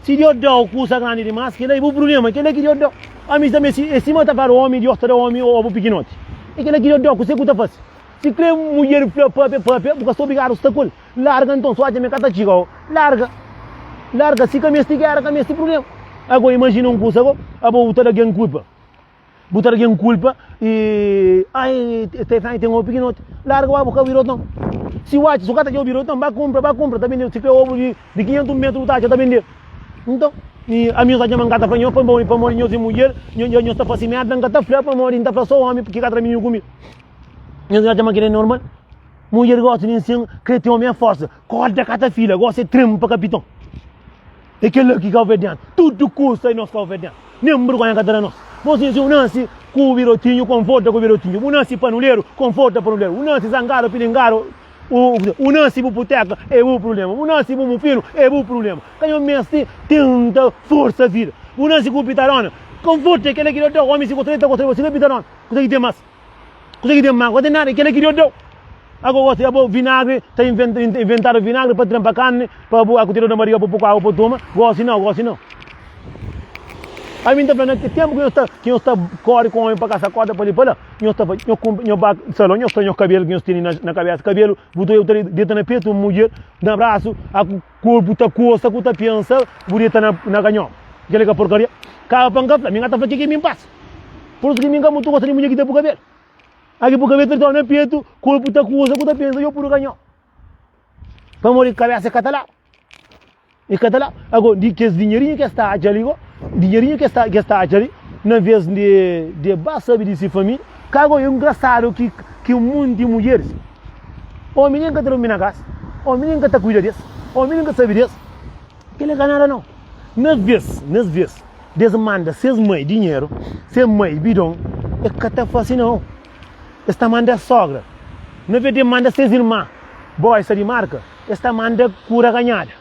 si Deus dau kusa grandi dimas kila é bu prublema kila ki Deus dau ami tanbe si é sima ta fladu omi Deus ta da omi obu pikinoti é kila ki Deus dau kusa ku ta fasi si krê mudjer fla papia papia bu ka sta obrigadu sta ku el. Larga nton, so atxa ma e ka ta txiga o larga, larga si ka mesti gera, ka mesti prublema. Ago imajina un kusa go, abo bu ta da gen kulpa, bu ta da gen kulpa i ai e ten obu pikinoti, larga ba bu ka bira oton. Si bu atxa, si bu ka ta atxa obu bira oton, ba kunpra, ba kunpra, ta bende, si kre obu di 500 metru bu ta atxa ta bende. Nton, i ami nhos ta txoma, N ka ta fla nhos pamodi nhos é mudjer, nhos ta fasi merda, N ka ta fla pamodi N ta fla so omi ki ka ta da mininu ku mi. Nhos ta txoma kila é normal? Mudjer gosi nin sin kre ten omi a forsa korda ka ta fila gosi é tren pa kapiton é kela ki kauverdianu tudu kusa é nos kauverdianu nen burgonha ka ta da nos bo sin si bu nasi ku birotinhu konforta ku birotinhu bu nasi panuleru konforta panuleru bu nasi zangadu pilingadu u nasi bu puteka é bu prublema bu nasi bu mufinu é bu prublema ka nho mesti tenta forsa vida bu nasi ku pitarona konforta é kela ki da omi si gosta el ta gosta di bo si ka pitarona kusa ki ten mas. Kusa ki ten má, ka ten nada, kela ki Deus dau. Ago gosi abo vinagri ta inventa inventadu vinagri pa tren pa karni pa bu aku tirau na bariga pa pui ku agu pa toma, gosi nau, gosi nau. Ami nta fla na ki tempu ki nhos ta ki nhos ta kori ku omi pa kasa korda pa li pa la, nhos ta nhos kunpra nhos ba salon nhos tra nhos kabelu ki nhos tene na na kabesa, kabelu bu ta bu ta deta na petu un mudjer na brasu aku korpu ta kosa ku ta pensa bu deta na na kanhoma, kila ka porkaria? Kaba pa nka fla, mi nka ta fla ke ki mi npasa. Pur isu ki mi N ka mutu gosta di mudjer ki ta pui kabelu. A ki pui kabelu ta torna petu, korpu ta kuza ku ta pensa yo pudu ka nho. Pamodi kabesa e ka ta laba. E ka ta laba. Ago di kes dinherinhu ki es ta atxa li go, dinherinhu ki es ta ki es ta atxa li, na ves di di ba sabi di si familia, ka go e ngrasadu ki ki un monti mudjeris, omi nen ka ta durmi na kasa, omi nen ka ta kuida des, omi nen ka sabi des. Kel-li ka nada nau. Na ves, nes ves, des manda ses mai dinheru, ses mai bidon, e ka ta fase nau. Es ta manda sogra. Na ves de manda ses irma boisa di marka, es ta manda kura ganhada.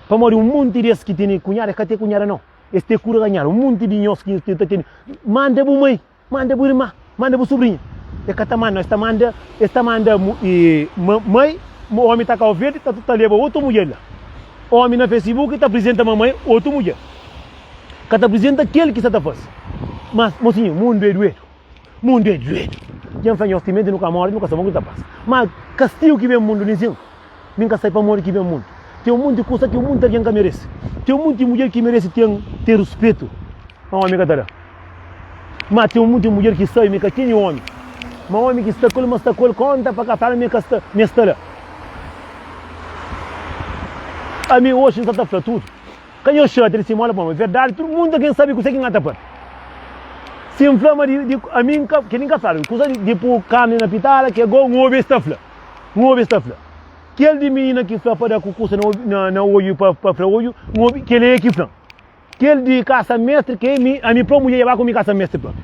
Pamodi un monti des ki tene kunhada, es ka ten kunhada nau. Es ten kura ganhada. Un monti di nhos ki ta tene, manda bu mai. Manda bu irma, manda bu subrinha. E ka ta manda, es ta manda, es ta manda mai, omi ta Kau Verdi ta ta leba otu mudjer la. Omi na Facebook ta aprizenta mamai otu mudjer. Ka ta aprizenta kel ki sa ta fasi. Mas, mosinhu, mundu é duedu. Mundu é duedu. Dja N fla nhos, timenti nu ka mori, nu ka sabe o ki ta pasa. Ma kastigu ki ben mundu ninsin, mi N ka sabe pamodi ki ben mundu. Ten un monti kusa ki un monti algen ka merese. Ten un monti mudjer ki merese ten ten ruspetu, ma omi ka ta da. Ma ten un monti mudjer ki sabe ma e ka tene omi, ma omi ki sta ku el, ma sta ku el konta pa ka fala ma e ka sta, ma e sta la. Ami oxi N sa ta fla tudu. Ka nhos xatia di simola pamodi verdadi tudu mundu algen sabe kuse ki N ta papia. Si N fla ma di di ami N ka, kel-li N ka fladu, kusa di di pu karni na pitala ke go N obi es ta fla, N obi es ta fla. Kel di minina ki fla pa da ku kusa na na oju pa pa fla oju, N obi kel é ki fla-m. Kel di kasa mestri ke mi ami propi mudjer dja ba ku mi kasa mestri propi.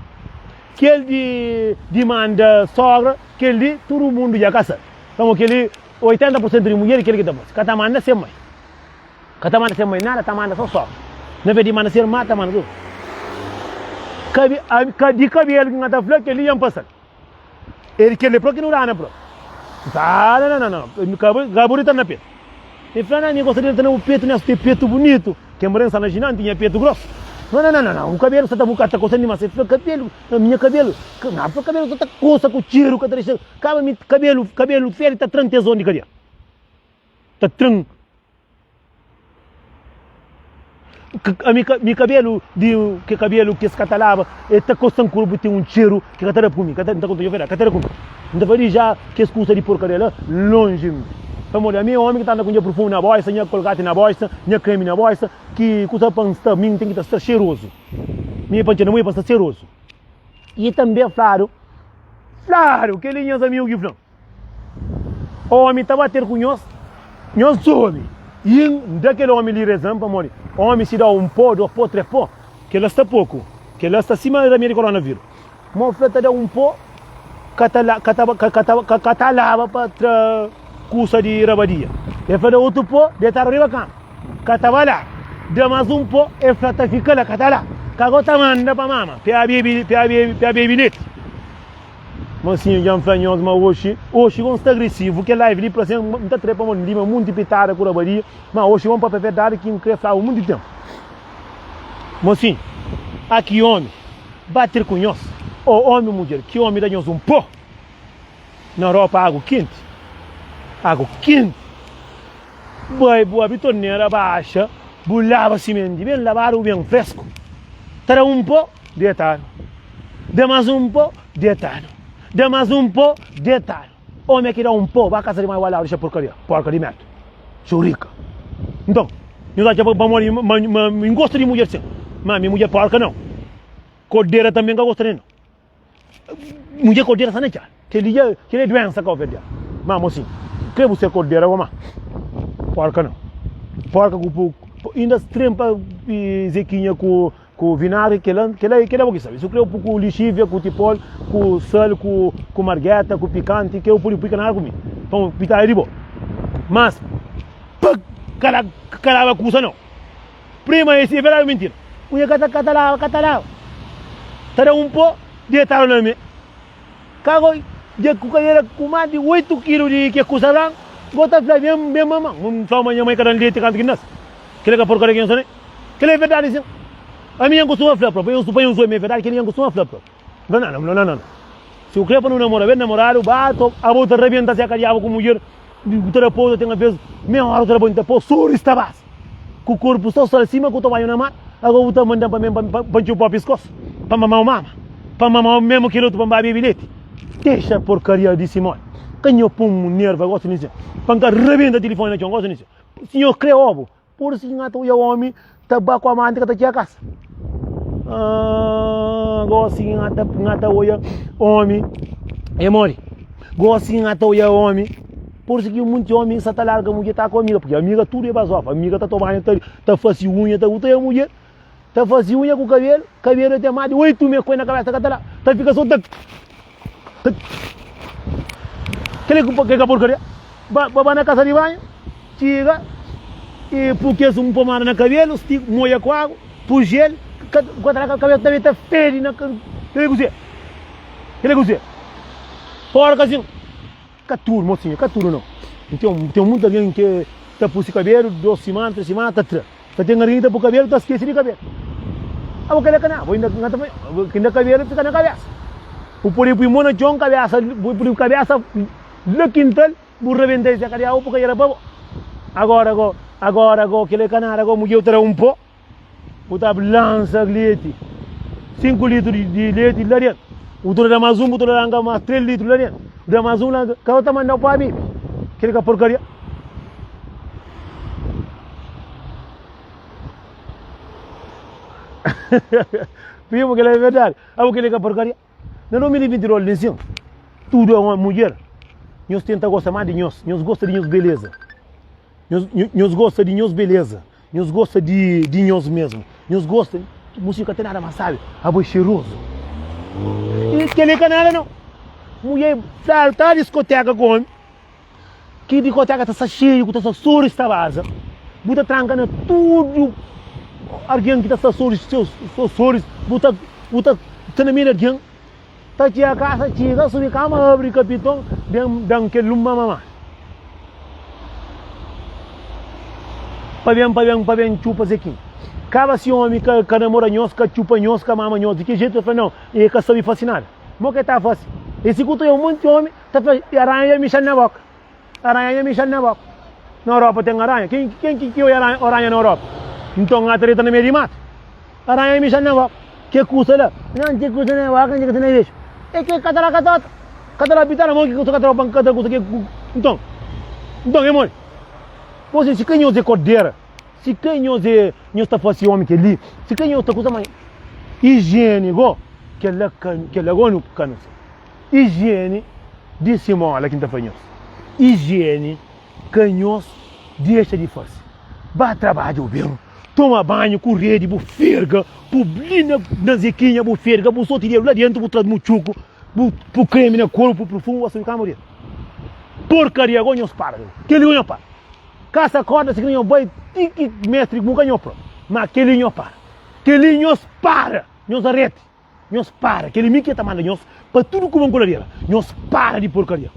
Kel di di manda sogra kel li tudu mundu dja ka sabe. Pamodi kel li 80 pur sentu di mudjer kel ki ta fasi ka ta manda se mai. Ka ta manda se mai nada ta manda so sogra. Na vez di manda ser mata, manda tu. Kabe, a, di kabelu ki N ta fla, kel-li dja N pasa-l. El kel-li é propi ki nu dana propi. N fla, ah, não, não, não, ka bu, ka bu rita na petu. El fla, não, mi gosta di rita na bu petu, nha, su ten petu bunitu. Ken bra N sta na Xina, N tinha petu grosu. N fla, não, não, não, bu kabelu sta ta bu ka ta kosa dimas. El fla, kabelu, nha kabelu, na, fla kabelu sta ta kosa ku txeru, ka ta dexa, kaba mi kabelu, kabelu fedi ta tra-m tezon di kadia. Ta tra-m. Ami mi kabelu di ke kabelu ki es ka ta laba e ta kosta-m korpu ten un txeru ki ka ta da pa mi ka ta N ta konta nho verdadi ka ta da pa mi N ta fla di ja kes kusa di porkaria la lonji mi pamodi ami é omi ki ta anda ku nha purfumi na boisa nha kolgati na boisa nha kremi na boisa ki kusa pa N sta mi N ten ki ta sta xerozu mi é pa N txena mi é pa N sta xerozu i tanbe fladu fladu kel-li nhas amigu ki fla-m. Omi ta bater ku nhos, nhos obi. I N da kel omi li rezan, pamodi omi si da-u un pó, dos pó, tres pó, kel-la sta poku, kel-la sta sima ramedi di koronaviru. Má fla ta da un pó, ka ta ka ta ka ta ka ta laba pa tra kusa di rabadia. El fla da otu pó, detadu riba kama, ka ta ba laba. Da más un pó, el fla ta fika la, ka ta laba. Ka go ta manda pa mama, pa bebi pa bebi pa bebi leti. Mosinhu dja N fla nhos ma oxi, oxi go N sta agresivu, kel live li parse N ta trepa mon lima munti pitada ku rabadia, ma oxi go N papia verdadi ki N kre flaba munti tempu. Mosinhu, a ki omi ba ter ku nhos, o omi o mudjer, ki omi da nhos un po na ropa agu kenti, agu kenti, bai bu abri tornera baxa bu laba simenti ben labadu bu ben fresku, ta da un po. Detadu, da más un pó, detadu, da más un pó, detadu. Omi é ki da un pó, ba kasa di mai waladu dexa porkaria, porka di merda, xurika. Nton, nhos atxa pamodi ma ma mi gosta di mudjer sin, ma mi mudjer porka nau. Kordera tanbe N ka gosta del nau. Mudjer kordera sta na txada. Kel-li dja, kel-li é duénsa kauverdianu. Má, mosinhu, krê bu ser kordera ô má? Porka nau. Porka ku pu, inda trenpa zekinha ku Ku vinagri, kela, kela, kela bo ki sabe. Si bu kre bu pui ku lixívia, ku tipol, ku sal, ku, ku margeta, ku pikanti, ke bu pudi pui ka nada ku mi. Pamo pitada di bo. Mas, pa ka, ka laba kusa nau. Prima, esi é verdadi ou mintira? Mulher ka ta, ka ta laba, ka ta laba. Ta da un po detadu na me. Ka go dja ku kadera ku mas di 8 kilu di ke kusa branku, bo ta fla ben, ben maman. N fla ma nha mai ka dan leti kantu ki N nasi. Kila ka porkaria ki N sta ne. Kila é verdadi sin. Ami N kustuma fla propi, pa N zoe mi é verdadi, kila N kustuma fla propi. N fla, nau, nau, nau, nau. Si bu kre pa nu namora, ben namoradu, ba to, abo ta rabenta seka diabu ku mudjer, bu ta da pouza, ten aves meia ora bu ta da banhu, ta pô soris ta basa, ku korpu so sal sima ku ta banhu na mar, ago bu ta mandan pa mi pa N txupa piskos, pa N mamau mama, pa N mamau memu kel otu pa N ba bebi leti. Dexa porkaria di si modi. Ka nho pun nerva gosi nisi, pa N ka rabenta tilifoni na txon gosi nisi. Si nho kre obu, Pur isu ki N ta odja omi ta ba ku amanti ka ta txiga kasa. Ah, gosi ki N ta, N ta odja omi e modi. Gosi ki N ta odja omi, pur isu ki munti omi sa ta larga mudjer ta ku amiga, purki amiga tudu e bazofa, amiga ta toma banhu, ta, ta fasi unha, ta, bu ta odja mudjer ta fasi unha ku kabelu, kabelu e ten mas di oitu mes ku el na kabesa ka ta la, ta fika so ta. Kila ki ka porkaria. Ba ba na kasa di banhu, txiga i pu kes un pomada na kabelu, stika, moia ku agu, pu jel, ka ka kabesa ta ta fedi na kila ki kuzê? Kila ki kuzê? Porka sin. Ka tudu, mosinha, ka tudu nau. Ten ten mutu algen ke ta pu si kabelu dos simana, tres simana ta tra. Ta ten algen ki ta pu kabelu ta skese di kabelu. Abo kela ka na, abo inda na ta inda kabelu fika na kabesa. Bu pudi pui mon na txon, kabesa, bu pudi kabesa la kintal, bu rebenta es kadiau bu ka yera pa bo. Agora go, agora go kila ka nada go mudjer ta da un po, bu ta lansa leti, 5 litru di leti la dentu. Bu ta da mas un, bu ta lanka mas 3 litru la dentu. Bu da mas un lanka, ka ta mandau pa bibi. Kila ka porkaria. Primo, kel-la é verdadi. Abo kel-li ka porkaria. Na 2022 li nsin, tudu é omi, mudjer. Nhos tenta gosta más di nhos. Nhos gosta di nhos beleza. Nhos, nhos gosta di nhos beleza. Nhos gosta di, di nhos mesmu. Nhos gosta. Musi ka ten nada más sabi. Abo é xerozu. I kel-li ka nada nau. Mudjer fla, ta diskoteka ku omi. Ki dikoteka ta sta xeiu ku ta sta soris ta baza, bu ta tranka na tudu. Argen ki ta sta soris so soris bu ta bu ta sta na meiu di argen ta txiga kasa txiga subi kama abri kapiton ben dan kel luma mama pa ben pa ben pa ben txupa zekin kaba si omi ka ka namora nhos ka txupa nhos ka mama nhos di ki jetu el fla nau e ka sabi fasi nada mo ke ta fasi e si ku ta oia un monti omi ta fla aranha dja mixan na boka. Aranha nha mixa na boka. Na Europa ten aranha? Ken ken ki ki oia aranha na Europa? Nton ata deta na meio di matu. Aranha nha mixa na boka. Ke kusa la? Nan ke kusa na boka, ke kusa na bexu. E ke katarakatota. Katarapitana mo ke kusa katarapan kata kusa ke nton. Nton e modi. Bo si ka nhos e kordera, si ka nhos e nhos ta fasi omi keli, si ka nhos ta kusa ma higiene go kela ka kela go nu ka nu sa. Ijieni di simola ki N ta fla nhos. Ijieni ka nhos dexa di fase. Ba trabadja ben, toma banhu ku redi, bu ferga, bu li na na zekinha, bu ferga, bu soti dedu la dentu, bu tra mutxuku, bu pu kremi na korpu, bu purfumu, bu subi kama bu deta. Porkaria go nhos para. Kel-li go nhos para. Kasa korda si ki nhos bai ti ki mestri muka nhos propi. Ma kel-li nhos para. Kel-li nhos para. Nhos areti. Nhos para, kel mi ki ta manda nhos pa tudu kuma nkuladeira. Nhos para di porkaria.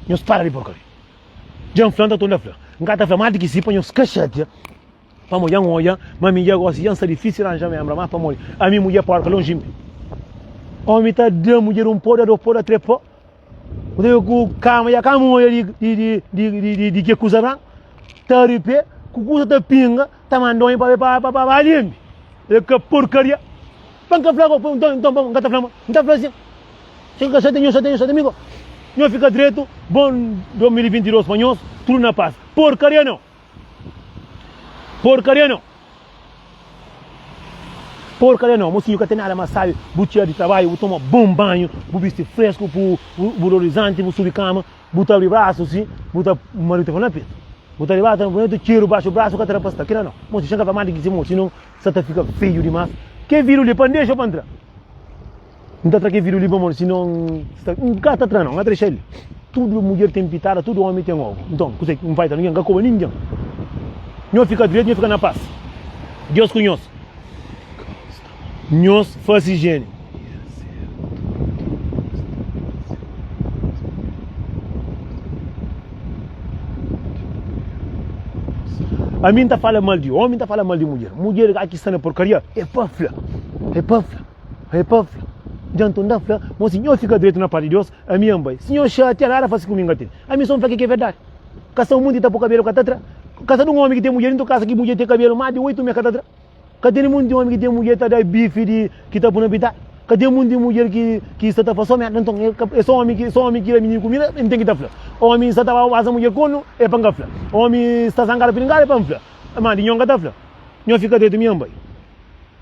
Nhos para di porkaria. Dja N fla, N ta torna fla. N ka ta fla más di ki si pa nhos ka xatia, pamodi dja N odja ma mi dja gosi dja N sta difísil ranja menbra, má pamodi ami mudjer porka lonji mi. Omi ta da mudjer un pó, da dos pó, da três pó. Bu ta ku kama dja kama odja di di di di di di di ke kusa branku ta ri pé ku kusa ta pinga ta manda omi pa pa pa pa limbi e ka porkaria pa nka fla go nton nton nka ta fla ma nta fla sin si nka xatia nhos xatia nhos xatia mi go nhos fika dretu bon 2022 pa nhos tudu na pas porkaria nau. Porcaria não. Porcaria não. Mocinho ka tem nada mais sabe. Bu txia di trabalho, bu toma bom banho, bu bisti fresco, bu bu odorizante, bu subi cama, bu ta abri braço assim, bu ta marido ta fala na peto. Bu ta abri braço, ta ta txeru baxo braço ka ta da pa sta. Kila não. Mocinho xa ka fala mais di ki si mocinho, senão sa ta fica feio dimas. Ke vidu li pa ndexa ou pa ntra? N ta tra ke vidu li pamodi sinon sta N ka ta tra nau, N ka ta dexa el li. Tudu mudjer ten pitada, tudu omi ten ogu. Nton, kuse ki N fai ta ningen? N ka koba ningen. Nho fika dretu, nho fika na pas. Deus ku nhos. Nhos fase ijeni. Ami N ta fala mal di omi, N ta fala mal di mudjer. Mudjer ki sta na porkaria, é pa fla, é pa fla. El pa fla, Dja nton da fla, Mo si nho fika dretu na pas di Deus, ami N bai. Si nho xatia, nada fasi ku mi N ka tene. Ami so N fla ke ki é verdadi. Ka sta un munti ta po kabelu ka ta tra. Ka sta dun omi ki ten mudjer dintu kasa ki mudjer ten kabelu mas di oitu mes ka ta tra. Ka tene munti omi ki ten mudjer ta da bifi di ki ta pu na pitadu. Ka ten munti mudjer ki ki sta ta fla so merda. Nton é so omi ki so omi ki da mininu kumida N ten ki ta fla. Omi sta ta ba baza mudjer konu é pa N ka fla. Omi sta zangadu piringadu é pa N fla. Ma di nho N ka ta fla. Nho fika dretu mi N bai.